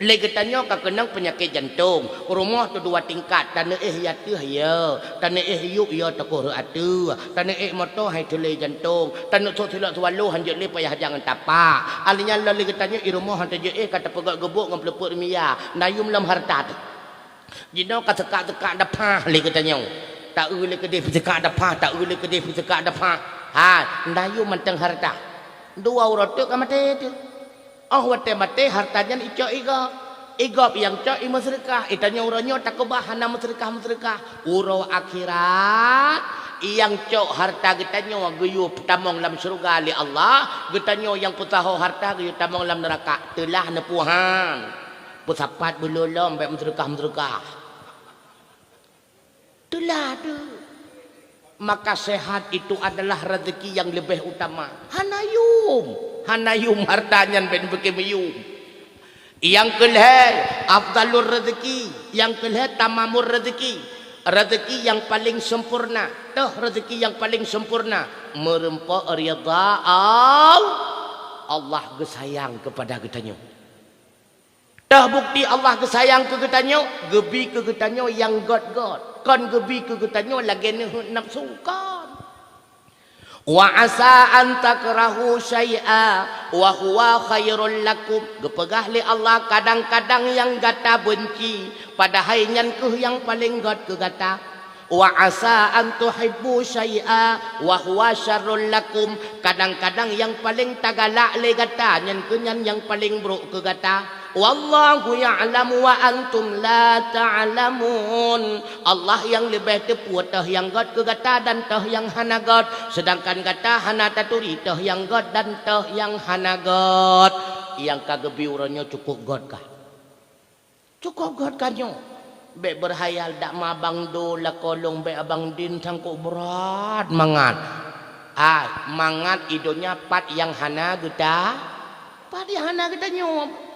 Lé geutanyoe ka keunong peunyakét jantông, rumoh teuh dua tingkat, taneuk éh ya teuh ya, taneuk éh yup ya takoh reuateuh, taneuk éh moto hai teulé jantông, taneuk sôk silot swallow hanjeuet lé payah jak ngon tapak. Alèh nyan lom lé geutanyoe i rumoh han teujeuet éh ka tapeugöt geubôk ngon peuleupeuk mia, na yuem lom harta teuh. Jinoe ka seukak-seukak dapah lé geutanyoe. Ta-eu lé keudeh peuseukak dapah, ta-eu lé keudeh peuseukak dapah. Ha, na yuem mantong harta. Dua uroe teuk ka maté teuh. Óh watée maté harta nyan icok igop. Igop nyang cok imeuseudeukah. Itanyoe uroe nyoe takeubah hana meuseudeukah-meuseudeukah. Uroe akhirat, nyang cok harta geutanyoe geuyue tamong lam syeuruga lé Allah, geutanyoe nyang peusaho harta geuyue tamong lam neuraka. Teulah neupuhan. Peusapat beulolom bék meuseudeukah-meuseudeukah. Teulah teuh. Maka sehat itu adalah rezeki yang lebih utama. Hana yuem. Hana yuem harta nyan bék beuke meuyuem. Nyang keulhée, afdalur rezeki. Nyang keulhée, tamamur rezeki. Rezeki yang paling sempurna. Toh rezeki yang paling sempurna. Meureumpok ridha Al-, Allah geusayang keupada geutanyoe. Toh bukti Allah geusayang keu geutanyoe, geubi keu geutanyoe nyang gét-gét. Kon geubi keu geutanyoe lagée neuheuet nafsu, kon. Wa asa an takrahu syai'a wa huwa khairul lakum. Geupeugah lé Allah kadang-kadang nyang gata beunci, padahai nyan kheueh nyang paleng gét keu gata. Wa asa an tuhibbu syai'a wa huwa syarrul lakum. Kadang-kadang nyang paleng tagalak lé gata, nyan kheueh nyan nyang paleng brok keu gata. Wallahu ya'lamu wa antum la ta'lamun. Allah nyang leubeh teupeue toh nyang gét keu gata dan toh nyang hana gét, seudangkan gata hana taturi toh nyang gét dan toh nyang hana gét. Nyang ka geubi uroe nyoe cukôp gét kah? Cukôp gét ka nyoe. Bék beuhayal dak ma abang do lakoe lôn bék abang din sangkok brat mangat. Ai, mangat i donya pat nyang hana geuta, pat nyang hana geutanyoe.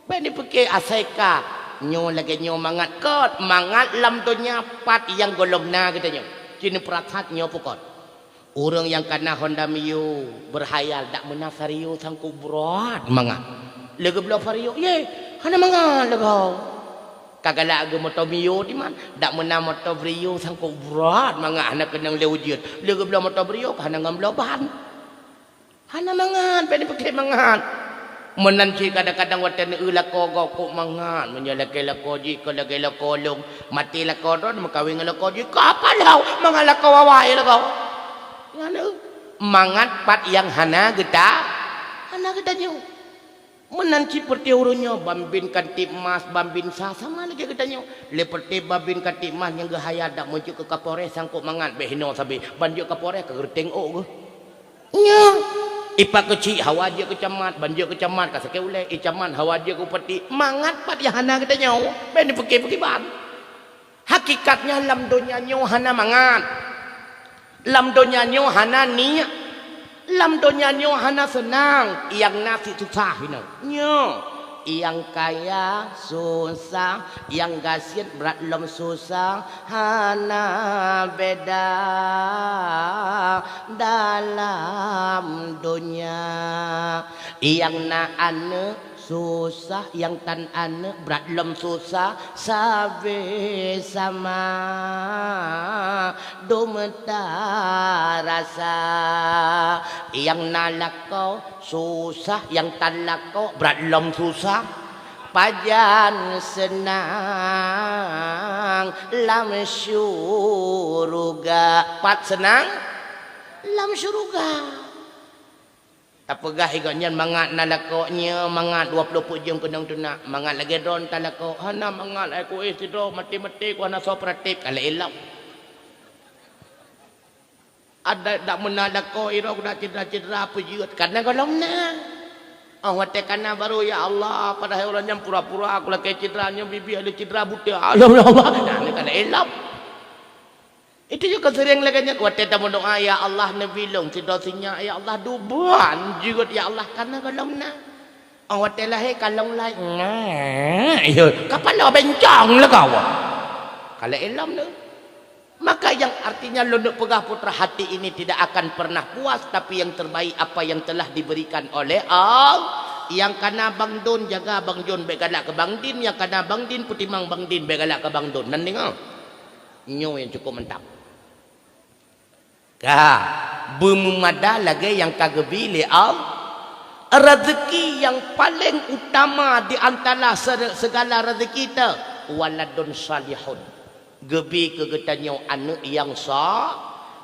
Bék neupike asai ka nyoe lagée nyoe mangat, kot mangat lam donya pat nyang gohlom na geutanyoe. Ci neupeurasat nyoe pukon. Ureuëng nyang kana Honda Mio, beuhayal dak meunan Vario sangkok brat mangat. Lé geubloe Vario, ye, hana mangat lé goe. Tagalak geuh moto Mio diman, dak meunan moto Brio sangkok brat mangat hana keunong lé ujeuen. Lé geubloe moto Brio ka hana ngon bloe ban. Hana mangat, bèk neupeuké mangat. Meunan cit kadang-kadang watèe neueu lakoe gob kok mangat, meunyoe lagèe lakoe jih kon lagèe lakoe lôn, maté lakoe droe meukawen ngon lakoe jih ka palong mangat lakoe awai lakoe. Nyan eu, mangat pat nyang hana geuta, hana geutanyoe. Meunan cit peureuté uroe nyoe, Bambin Kantipmas, Bambin sa, sama lagèe geutanyoe. Lé peureuté Bambin Kantipmas nyang geuhayat dak meujeuet keu Kapolres sangkok mangat bèk hinoe sabé, ban jeuet Kapolres ka geureuteng ôk geuh. Nyoe, ipak keuchik hawa jeuet keu camat, ban jeuet keu camat ka sakét ulèe, i camat hawa jeuet keu bupati, mangat pat nyang hana geutanyoe, bèk neupeuké-peuké ban. Hakikatnya lam donya nyoe hana mangat. Lam donya nyoe hana ni, lam donya nyoe hana seunang, nyang na cit susah hinoe. Nyoe, nyang kaya susah, nyang gasien brat lom susah, hana beda dalam donya. Nyang na aneuk susah, nyang tan aneuk brat lom susah, sabé sama dum tarasa. Nyang na lakoe susah, nyang tan lakoe brat lom susah, pajan seunang lam syuruga. Pat seunang lam syuruga. Tapeugah i gobnyan mangat na lakoe nyoe, mangat dua ploh peuet jeuem keunong teunak, mangat lagèe droeneuh tan lakoe, hana mangat, ai kuéh sidroe maté-maté ku hana soe peuratéb, ka lheueh lom. Adak dak meunan lakoe, i droe ku dak cedera-cedera peujeuet, ka na gohlom na. Oh watèe ka na baru, ya Allah, padahai uroe nyan pura-pura ku lakèe cedera, nyoe bibi lé cedera buta. Allah, ya Allah, na ka lheueh lom. Itu juga sering lagèe nyan, watèe tameudoa, "Ya Allah, neubi lôn sidroe sinyak, ya Allah, duban jeuet, ya Allah, ka na gohlom na." Oh, watèe lahé ka lôn lahé, nah, ya, kapala bencong lagoe. Ka lheueh lom tu. Maka yang artinya lôn peugah putra hati ini tidak akan pernah puas, tapi yang terbaik apa yang telah diberikan oleh Allah. Nyang ka na Bang Don, jaga Bang Don, bèk galak keu Bang Din, nyang ka na Bang Din, peutimang Bang Din, bèk galak keu Bang Don. Nan deungö. Nyoe nyang cukup mantap. Ka, beumeumada lagèe nyang ka geubi lé Allah. Rezeki nyang paleng utama di antara se-, segala rezeki teuh, waladun salihun. Geubi keu geutanyoe aneuk nyang sa-,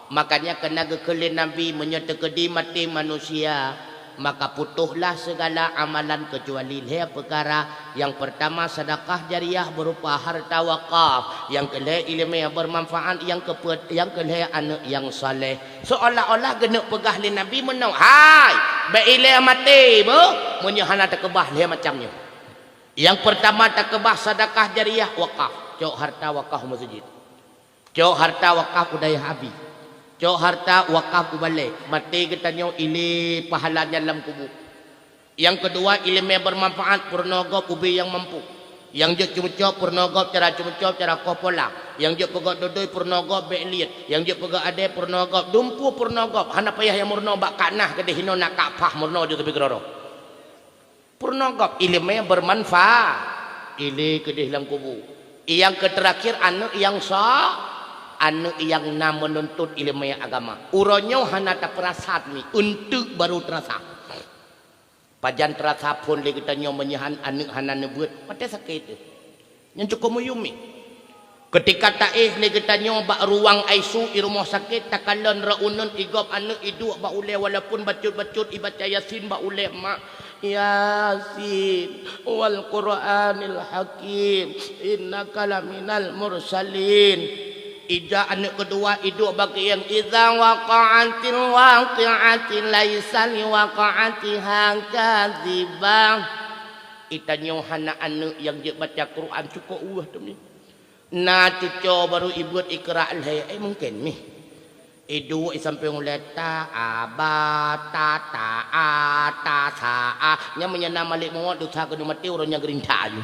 makanya keunan geukheun lé Nabi, meunyoe teukeudi maté manusia, maka putohlah segala amalan keucuali lhèe peukara. Nyang peurtama, sedekah jariah berupa harta wakaf. Nyang keulhèe, ileumèe bermanfaat. Nyang keupeuet, nyang keulhèe, aneuk nyang saleh. Seolah-olah geuneuk peugah lé Nabi meunoe, "Hai, bèk ilèe maté beuh, meunyoe hana takeubah lhèe macam nyoe." Nyang peurtama takeubah sedekah jariah, wakaf. Cok harta wakaf meuseujid. Cok harta wakaf u dayah Abi. Cok harta wakaf u balèe. Maté geutanyoe ilèe pahala nyan lam kubu. Nyang keudua, ileumèe bermanfaat, peurunoe gob ubé nyang mampu. Nyang jeuet ceumeucok, peurunoe gob cara ceumeucok, cara koh pola. Nyang jeuet peugöt dodoi, peurunoe gob bèk liet. Nyang jeuet peugöt adèe, peurunoe gob. Dumpeue peurunoe gob. Hana payah nyang meurunoe bak kah nah keudéh hinoe na kah pah meurunoe jeuet teubiet keudroe. Peurunoe gob ileumèe bermanfaat, ilèe keudéh lam kubu. Nyang keuteurakhier aneuk nyang sa-, aneuk nyang na meununtut ileumèe agama. Uroe nyoe hana tapeurasa mi, eunteuk barô teurasa. Pajan teurasa phôn lé geutanyoe meunyoe han-, aneuk hana neubeuet, watèe sakét teuh. Nyan cukôp meuyum mi. Keutika taéh lé geutanyoe bak ruang I C U i rumoh sakét, takalon droe uneuen i gob aneuk i duek bak ulèe, walaupun bacut-bacut i baca Yasin bak ulèe, "Mak, Yasin, wal Qur'anil Hakim, innaka laminal mursalin." Ija aneuk keudua i duek bak keuieng, "Idza waqa'atil waqi'atu laisa liwaqa'atiha kadzibah." Geutanyoe hana aneuk nyang jeuet baca Quran, cukôp ueh teumi. Na cucoe barô ibeuet ikra lhèe, eh, mungken mi. Iduek isampéng ulèe ta, a, ba, ta, ta, a, ta, sa, a. Nyan meunyoe na malék mawöt, desya keuneuk maté, uroe nyan geurintak aju.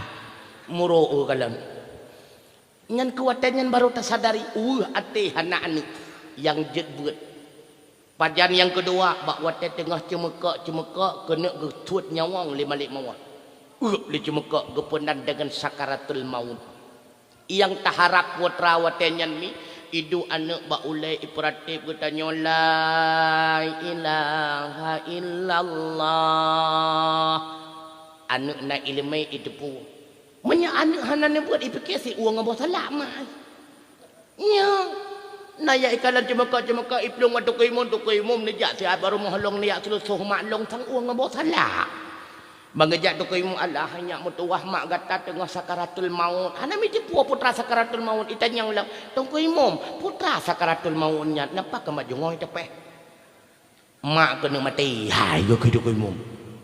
Murok, oh, kalon. Nyan keu watèe nyan barô tasadari, ueh, até hana aneuk nyang jeuet beuet. Pajan nyang keudua, bak watèe teungoh ceumeukok-ceumeukok keuneuk geuthôt nyawöng lé malék mawöt. Ueh, lé ceumeukok geupeundan deungon sakaratul maut. Nyang taharab putra watée nyan mi, iduek aneuëk bak ulée ipeuratéb geutanyoe, "La ilaha illallah." Aneuëk na iéleumé iteupeue. Meunyoe aneuëk hana neubuet, ipike si ueng boh salak mah. Nyoe, na ya ikalon ceumeuka-ceumeuka iplueng bak Teungku Imum, Teungku Imum neujak siat bak rumoh lôn neujak seuleusoh mak lôn sang ueng boh salak. Ban geujak Teungku Imum, "Alah, nyak meutuwah, mak gata teungoh sakaratul maut." Hana meuteupeu putra sakaratul maut, itanyong lom, "Teungku Imum, putra sakaratul maut nyan, napa keumat jungôi teupeh?" "Mak keuneuk maté." "Hai," geukheun Teungku Imum.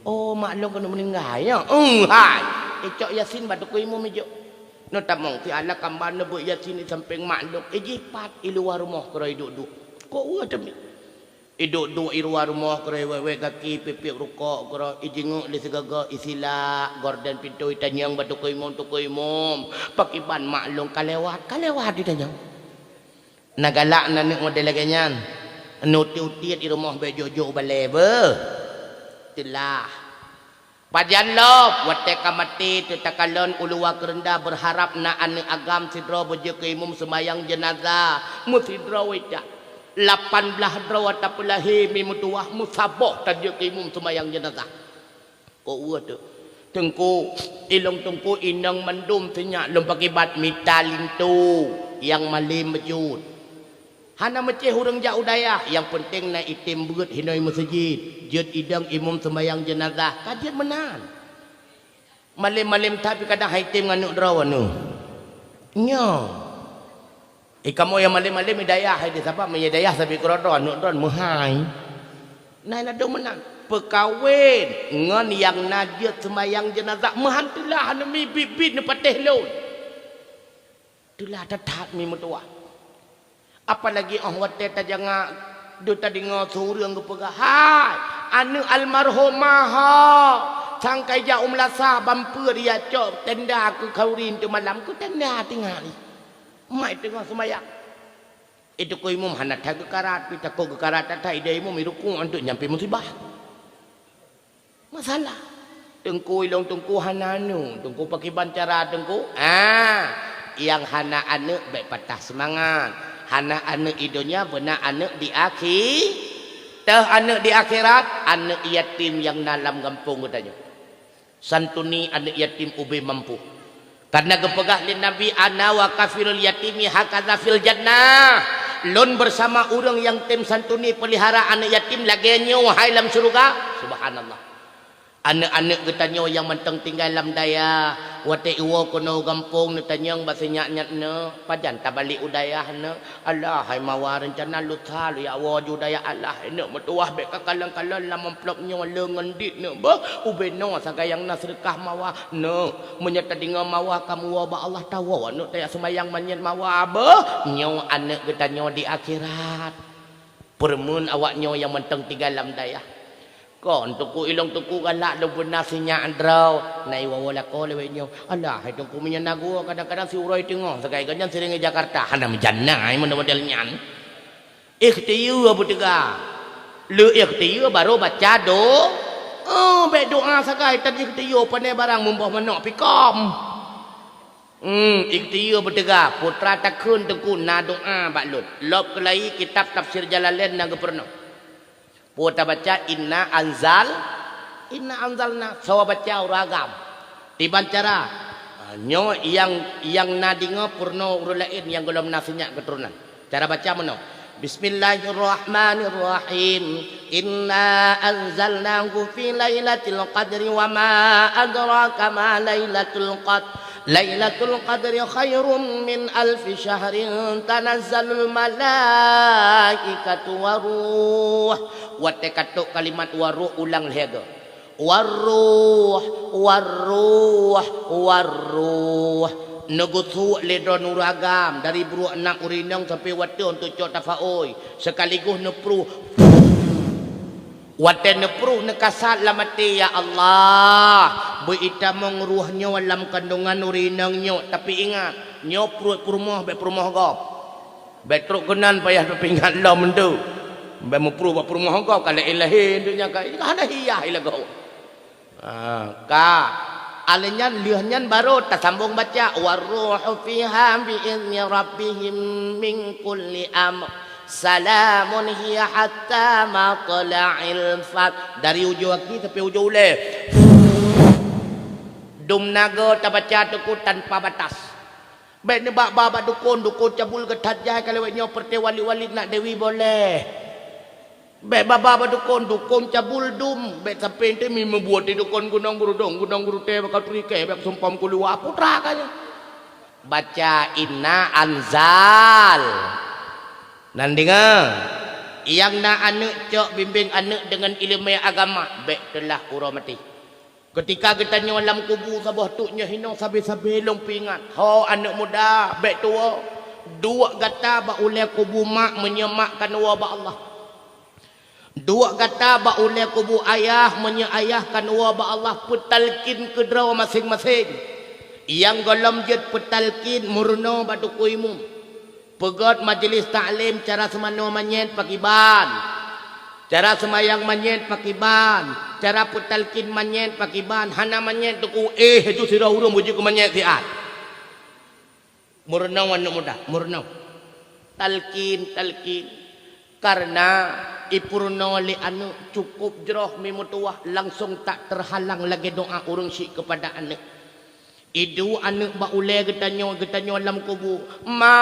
"Oh, mak lôn keuneuk meuninggai, ya?" "Eng, hai." Icok Yasin bak Teungku Imum ijok. Neutamong si alah kamba neubeuet Yasin di sampéng mak lôn. Ijih pat i luwa rumoh keudroe iduek-duek. Kok ueh teumi. Iduek-duek i luwa rumoh keudroe, wék-wék gaki, piep-piep rukok keudroe, ijingeuk lé sigoe-goe, isilak gorden pintoe, itanyong bak Teungku Imum, "Teungku Imum, pakriban mak lôn ka lewat?" "Ka lewat," itanyong. Na galak na aneuëk model lagée nyan. Neutiet-utiet di rumoh bék jok-jok balée beuh. Teulah. Pajan lom, watée ka maté teuh takalon u luwa keureunda beurharab na aneuëk agam sidroe beujeuet keu imum seumayang jeunazah. Meusidroe wéh that. Lapan blaih droe tapeulahé mi meutuwah meusaboh tajeuet keu imum seumayang jeunazah. Kok ueh teuh, "Teungku, ilong Teungku inong mandum sinyak lôn pakriban mita linto nyang malém bacut." Hana meucéh ureuëng jak u dayah, nyang peunteng na item beuet hinoe meuseujid, jeuet idong imum seumayang jeunazah, ka jeuet meunan. Malém-malém that pih kadang hai tem ngon aneuëk droe neuh. Nyoe. Eh, kamoe nyang malém-malém i dayah hai deh, sabab meunyoe dayah sabe keudroe droe, aneuëk droe meuhai. Na ladôm meunan. Peukawen ngon nyang na jeuet seumayang jeunazah meuhan teulah, aneuk mi biet-biet neupatéh lôn. Teulah that-that mi meutuwah. Apalagi óh watée tajangak, deuh tadeungoe su ureuëng geupeugah, "Hai, aneuëk almarhumah ho, sangkai jak u meulasah ban peuet ya cok tenda keu khauri teuk malam keu tenda tinggai." Mak teungoh seumayang. Itu keu imum hana that geukarat, pi takot geukarat that-that ideh imum iruku antuk nyampe musibah. Masalah. Teungku ilong teungku hana anu, teungku pakiban cara teungku? Ah, nyang hana aneuk bék patah seumangat. Hana aneuk i donya beuna aneuk di akhi-, teuh aneuk di akhirat, aneuk yatim nyang na lam gampông geutanyoe. Santuni aneuk yatim ubé mampu. Karena geupeugah lé Nabi, "Ana wa kafilul yatimi hakaza fil jannah." Lôn bersama ureuëng nyang tem santuni peulihara aneuk yatim lagée nyoe hai lam syeuruga. Subhanallah. Aneuk-aneuk geutanyoe nyang mantong tinggai lam dayah, watée iwoe keunoe gampông neutanyong bak sinyak nyan, "Neuk, pajan tabalek u dayah, Neuk?" "Alah hai Mawa, reuncana lusa lôn jak woe ju dayah." "Alah hai Neuk, meutuwah bék ka kalon-kalon lam amplop nyoe le ngon dit Neuk beuh, ubé noe sagai nyang na seudeukah Mawa." "Neuk, meunyoe tadeungoe Mawa ka meuwoe bak Allah, tawoe Neuk tajak seumayang manyét Mawa beuh." Nyoe aneuk geutanyoe di akhirat. Peureumeun awak nyoe nyang mantong tinggai lam dayah. Kon teungku ilong teungku galak lôn beuna sinyak droe, na iwoe-woe lakoe lewat nyoe. "Alah hai teungku, meunyoe na geuwoe kadang-kadang siuroe teungoh sagai gobnyan seuring i Jakarta." Hana meujan na hai model-model nyan. Ikhtiyeu beuteuga. Le ikhtiyeu barô baca do-, oh, bék doa sagai tan ikhtiyeu, pané barang mumboh manok pikom. Hmm, ikhtiyeu beuteuga, putra takheun teungku na doa bak lôn. Lop keulayi kitab Tafsir Jalalain na geupeurunoe. Peue tabaca inna anzal, inna anzalna, soe baca ureuëng agam. Tiban cara, ha, nyoe nyang, nyang na deungoe peurunoe ureuëng laén nyang gohlom na sinyak keuturonan. Cara baca meunoe, "Bismillahirrahmanirrahim. Inna anzalnahu fi lailatul qadri wa ma adraka ma lailatul qad-, lailatul qadri khairum min alfi syahrin tanazzalul malaikatu waruh." Watée ka trok kalimat waruh ulang lhée goe. Waruh, waruh, waruh. Neugeusuek lé droe nuragam dari bruek nam ureuëng inong sampai watée untuk cok tafaôi, sekaligus neupruh. Watée neupruh neukasat lam até, "Ya Allah, beu itamong ruh nyoe lam kandongan ureuëng inong nyoe, tapi ingat, nyoe pruet peurumoh bék peurumoh gob." Bék trok keunan payah tapeuingat lom meunteuk. Bék meuprôh bak peurumoh gob ka lé ilahé donya ka, ka hana hiah ilagoe. Ha, ka. Alèh nyan, lheueh nyan barô tasambông baca, "Warruhu fiha bi izni rabbihim min kulli amr. Salamun hiya hatta matla'il fajr." Dari ujoe aki sampai ujoe ulèe. Dum naga tabaca teungku tanpa batas. Bèk neubak ba bak dukon, dukon cabul geuthat jai ka lewat nyoe, peureté wali-wali nak dewi boleh. Bèk ba ba bak dukon, dukon cabul dum, bèk sampai ente mi meubuet di dukon gunong gurudong, gunong gurute bakau trike, bèk sumpom keuluwa putra ka nyoe. Baca inna anzal. Nan deungoe, nyang na aneuk cok bimbéng aneuk deungon ileumèe agama, bèk teulah uroe maté. Keutika geutanyoe lam kubu saboh teuk nyoe hinoe sabe-sabe lôn peuingat, ho aneuk muda, bèk tuwoe. Duek gata bak ulèe kubu mak meunyoe mak ka neuwoe bak Allah. Duek gata bak ulèe kubu ayah meunyoe ayah ka neuwoe bak Allah, peutalkin keudroe maséng-maséng. Nyang gohlom jeuet peutalkin meurunoe bak teungku imum. Peugöt majelis taklim cara seumanoe manyét pakiban. Cara seumayang manyét pakiban. Cara peutalkin manyét pakiban. Hana manyét teungku, éh, laju sidroe ureueng beujeuet keu manyét siat. Meurunoe aneuk muda, meurunoe. Talkin, talkin. Kareuna ipeurunoe lé aneuk cukôp jroh mi meutuwah langsong tak teuhalang lagèe doa ureueng syik keupada aneuk. Iduek aneuk bak ulèe geutanyoe, geutanyoe lam kubu. Ma,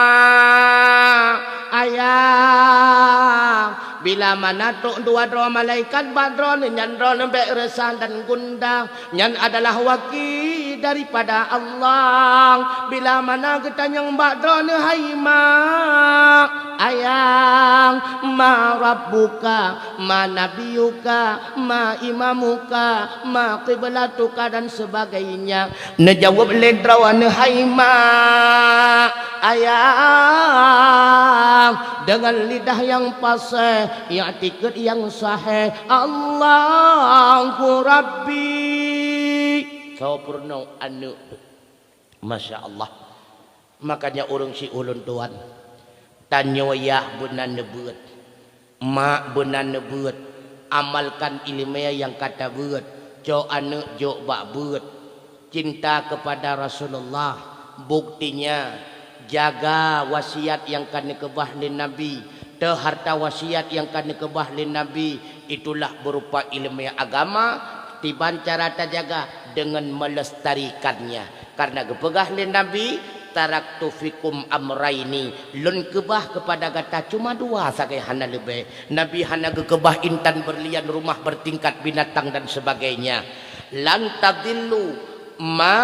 ayah, bila mana trok dua droe malaikat bak droeneuh, nyan droeneuh bèk resah dan gundah. Nyan adalah waki daripada Allah. Bila mana geutanyong bak droeneuh, hai mak, ayah, ma rabbuka, ma nabiyuka, ma imamuka, ma qiblatuka, dan sebagainya. Neujaweueb lé droeneuh, hai mak, ayah, deungon lidah nyang paséh, i'tikad nyang sahih, Allahu Rabbi. Soe peurunoe aneuk. Masya Allah. Makanya ureueng syik ulôn tuan, tanyoe yah beunan neubeuet, mak beunan neubeuet, amalkan ileumèe nyang ka tabeuet, cok aneuk jok bak beuet, cinta kepada Rasulullah, buktinya jaga wasiat nyang ka neukeubah lé Nabi, teuh harta wasiat nyang ka neukeubah lé Nabi, itulah berupa ileumèe agama, kiban cara tajaga deungon melestarikannya. Karena geupeugah lé Nabi, "Taraktu fikum amraini," lôn keubah keupada gata cuma dua sagai hana leubeh. Nabi hana geukeubah intan berlian, rumah bertingkat, binatang dan sebagainya. "Lan tadillu ma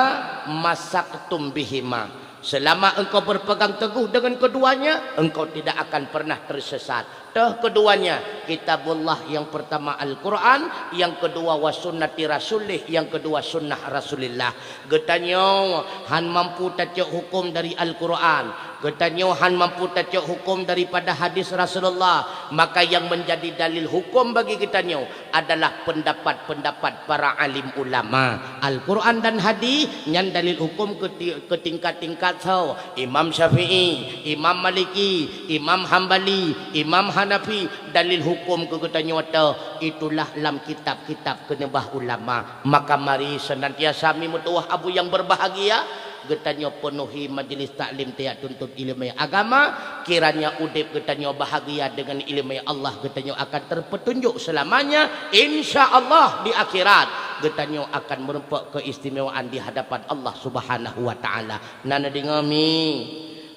masaktum bihima." Selama engkau berpegang teguh dengan keduanya, engkau tidak akan pernah tersesat. Teuh keduanya, Kitabullah, yang pertama Al-Quran, yang kedua wa sunnati Rasulih, yang kedua sunnah Rasulillah. Geutanyoe han mampu tacok huköm dari Al-Quran, geutanyoe han mampu tacok huköm daripada hadis Rasulullah, maka yang menjadi dalil huköm bagi geutanyoe adalah pendapat-pendapat para alim ulama. Al-Quran dan hadis nyan dalil huköm keu ti-, keu tingkat-tingkat soe? Imam Syafi'i, Imam Maliki, Imam Hambali, Imam Hanafi, dalil huköm keu geutanyoe teuh, itulah lam kitab-kitab keuneubah ulama. Maka mari senantiasa mi meutuwah abu yang berbahagia, geutanyoe peunuhi majlis taklim tajak tuntut ileumèe agama, kiranya udép geutanyoe bahagia deungon ileumèe Allah, geutanyoe akan terpetunjuk selamanya, insya Allah di akhirat geutanyoe akan meurumpok keistimewaan di hadapan Allah Subhanahu wa Ta'ala. Na neudeungoe mi?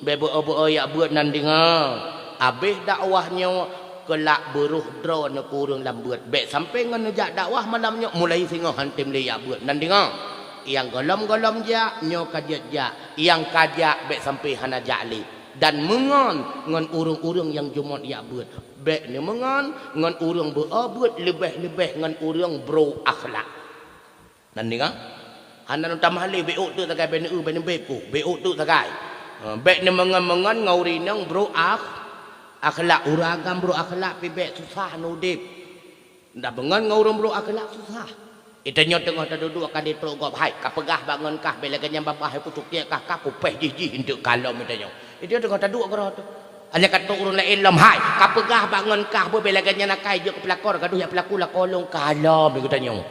Bèk beu-o beu-o jak beuet nan deungoe. Abéh dakwah nyoe keulak beurôh droeneuh keu ureueng lam beuet. Bèk sampoe ngon neujak dakwah malam nyoe mulai singoh han tem lé jak beuet. Nan deungoe. Nyang gohlom-gohlom jak, nyoe ka jeuet jak. Nyang ka jak bèk sampoe hana jak lé. Dan meungon ngon ureueng-ureueng nyang jumôt jak beuet. Bèk neumeungon ngon ureueng beu-o beuet, leubeh-leubeh ngon ureueng bro akhlak. Nan deungoe? Hana neutamah lé, bèk ôk teuk sagai, bèk neu-eu, bèk neubeb ku, bèk ôk teuk sagai. Ha, bèk neumeungon-meungon ngon ureueng inong bro akh-, akhlak, ureueng agam bro akhlak pih bèk susah neuudép. Ndak beungon ngon ureueng bro akhlak susah. Geutanyoe teungoh taduek-duek ka di trok gob, hai, ka peugah bak ngon kah, bèk lagèe nyan babah, hai kutukiek kah, ka kupéh jih-jih enteuk kalon geutanyoe. Geutanyoe teungoh taduek keudroe teuh. Hana ka trok ureueng laén lom, hai, ka peugah bak ngon kah, bèk lagèe nyan akai jeuet keu peulakor, gadoh jak peulaku lakoe lôn kalon geutanyoe.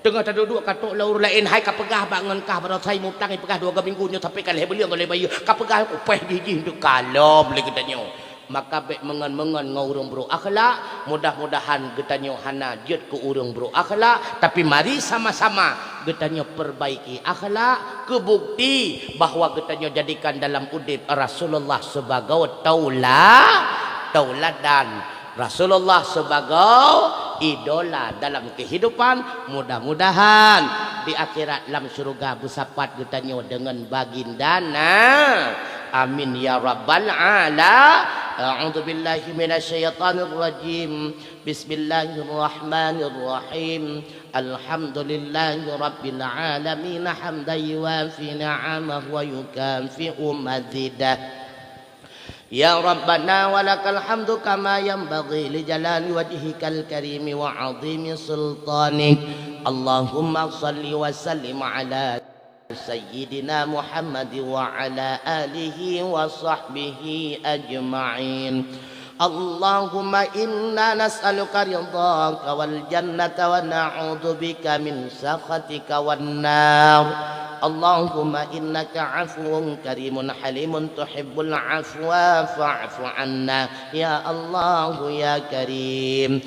Teungoh taduek-duek ka trok lé ureuëng laén, hai ka peugah bak ngon kah baroesa mutang, ipeugah dua minggu nyoe sampai ka lhée buleuen ka lhée bayeue, ka peugah upéh jih-jih untuk kalom lé geutanyoe. Maka bék meungon-meungon ngon ureuëng brok akhlak. Mudah-mudahan geutanyoe hana jeuet keu ureuëng brok akhlak, tapi mari sama-sama geutanyoe perbaiki akhlak, keu bukti bahwa geutanyoe jadikan dalam udeb Rasulullah sibagoe taula-, tauladan. Rasulullah sibagoe idola dalam kehidupan. Mudah-mudahan di akhirat lam syurga beusapat geutanyoe deungon baginda na. Amin ya rabbal ala. A'udzubillahi minasyaitonirrajim. Bismillahirrahmanirrahim. Alhamdulillahi rabbil alamin, hamdan yuwafi ni'amahu wa yukafi'u mazidah. Ya Rabbana, wa lakal hamdu kama yanbaghi li jalali wajhikal karimi wa azimi sultanik. Allahumma salli wa sallim ala Sayyidina Muhammad wa ala alihi wa sahbihi ajma'in. Allahumma inna nas'aluka ridhaka wal jannata wa na'udzubika min sakhatika wan nar. Allahumma innaka afuwun karimun halimun tuhibbul afwa fa'fu anna. Ya Allah, ya Karim.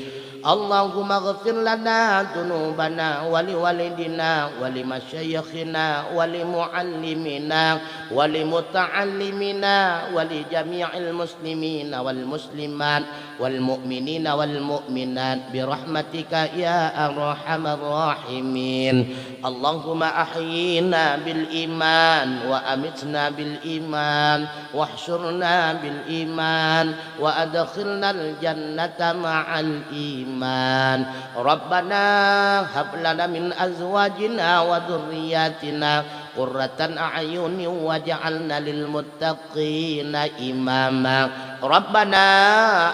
Allahumma ighfir lana dzunubana wa liwalidina wa limasyayikhina wa limuallimina wa limuta'allimina wa lijami'il muslimina wal muslimat wal mu'minina wal mu'minat birahmatika ya arhamar rahimin. Allahumma ahyina bil iman wa amitna bil iman, wahsyurna bil iman, wa adkhilnal jannata ma'al iman. Rabbana hab lana min azwajina wa dzurriyyatina qurratan a'yunin waj'alna lil muttaqina imama. Rabbana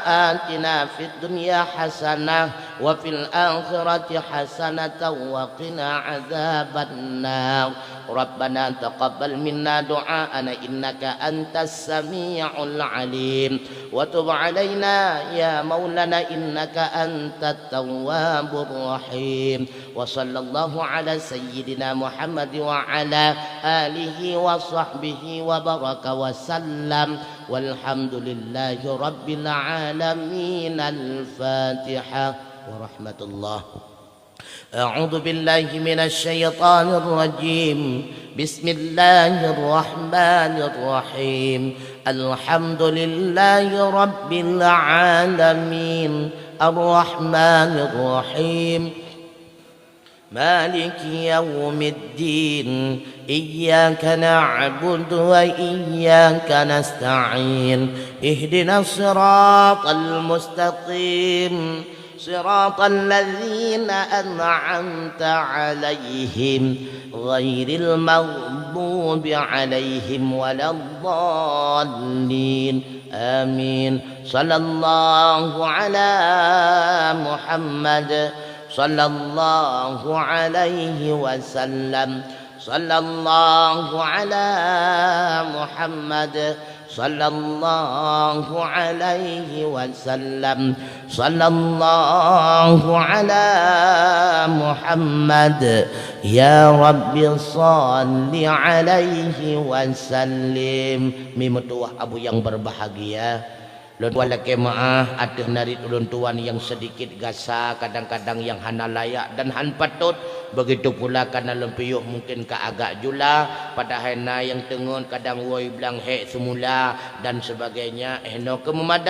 atina fid dunya hasanah wa fil akhirati hasanatan wa qina adzabannar. Rabbana taqabbal minna du'aana innaka antas sami'ul alim, wa tub alaina ya maulana innaka antat tawwabur rahim. Wa sallallahu ala sayyidina Muhammad wa ala alihi wa sahbihi wa baraka wa sallam. Walhamdulillahi rabbil alamin. Al-Fatihah. Wa rahmatullah. أعوذ بالله من الشيطان الرجيم. بسم الله الرحمن الرحيم. الحمد لله رب العالمين. الرحمن الرحيم. مالك يوم الدين. إياك نعبد وإياك نستعين. اهدنا الصراط المستقيم. صراط الذين أنعمت عليهم غير المغضوب عليهم ولا الضالين. آمين. صلى الله على محمد. صلى الله عليه وسلم. صلى الله على محمد. صلى الله عليه وسلم. صلى الله على محمد. يا رب صل عليه وسلم. Mi meutuwah abu nyang berbahagia. Lôn tuan lakée meuáh ateueh narit ulôn tuan nyang seudikit gasa, kadang-kadang nyang hana layak dan han patot. Begitu pula kana lôn piôh mungken ka agak jula, padahai na nyang teungeut kadang woe blang hék seumula dan sebagainya. Eh, noe keumeumada.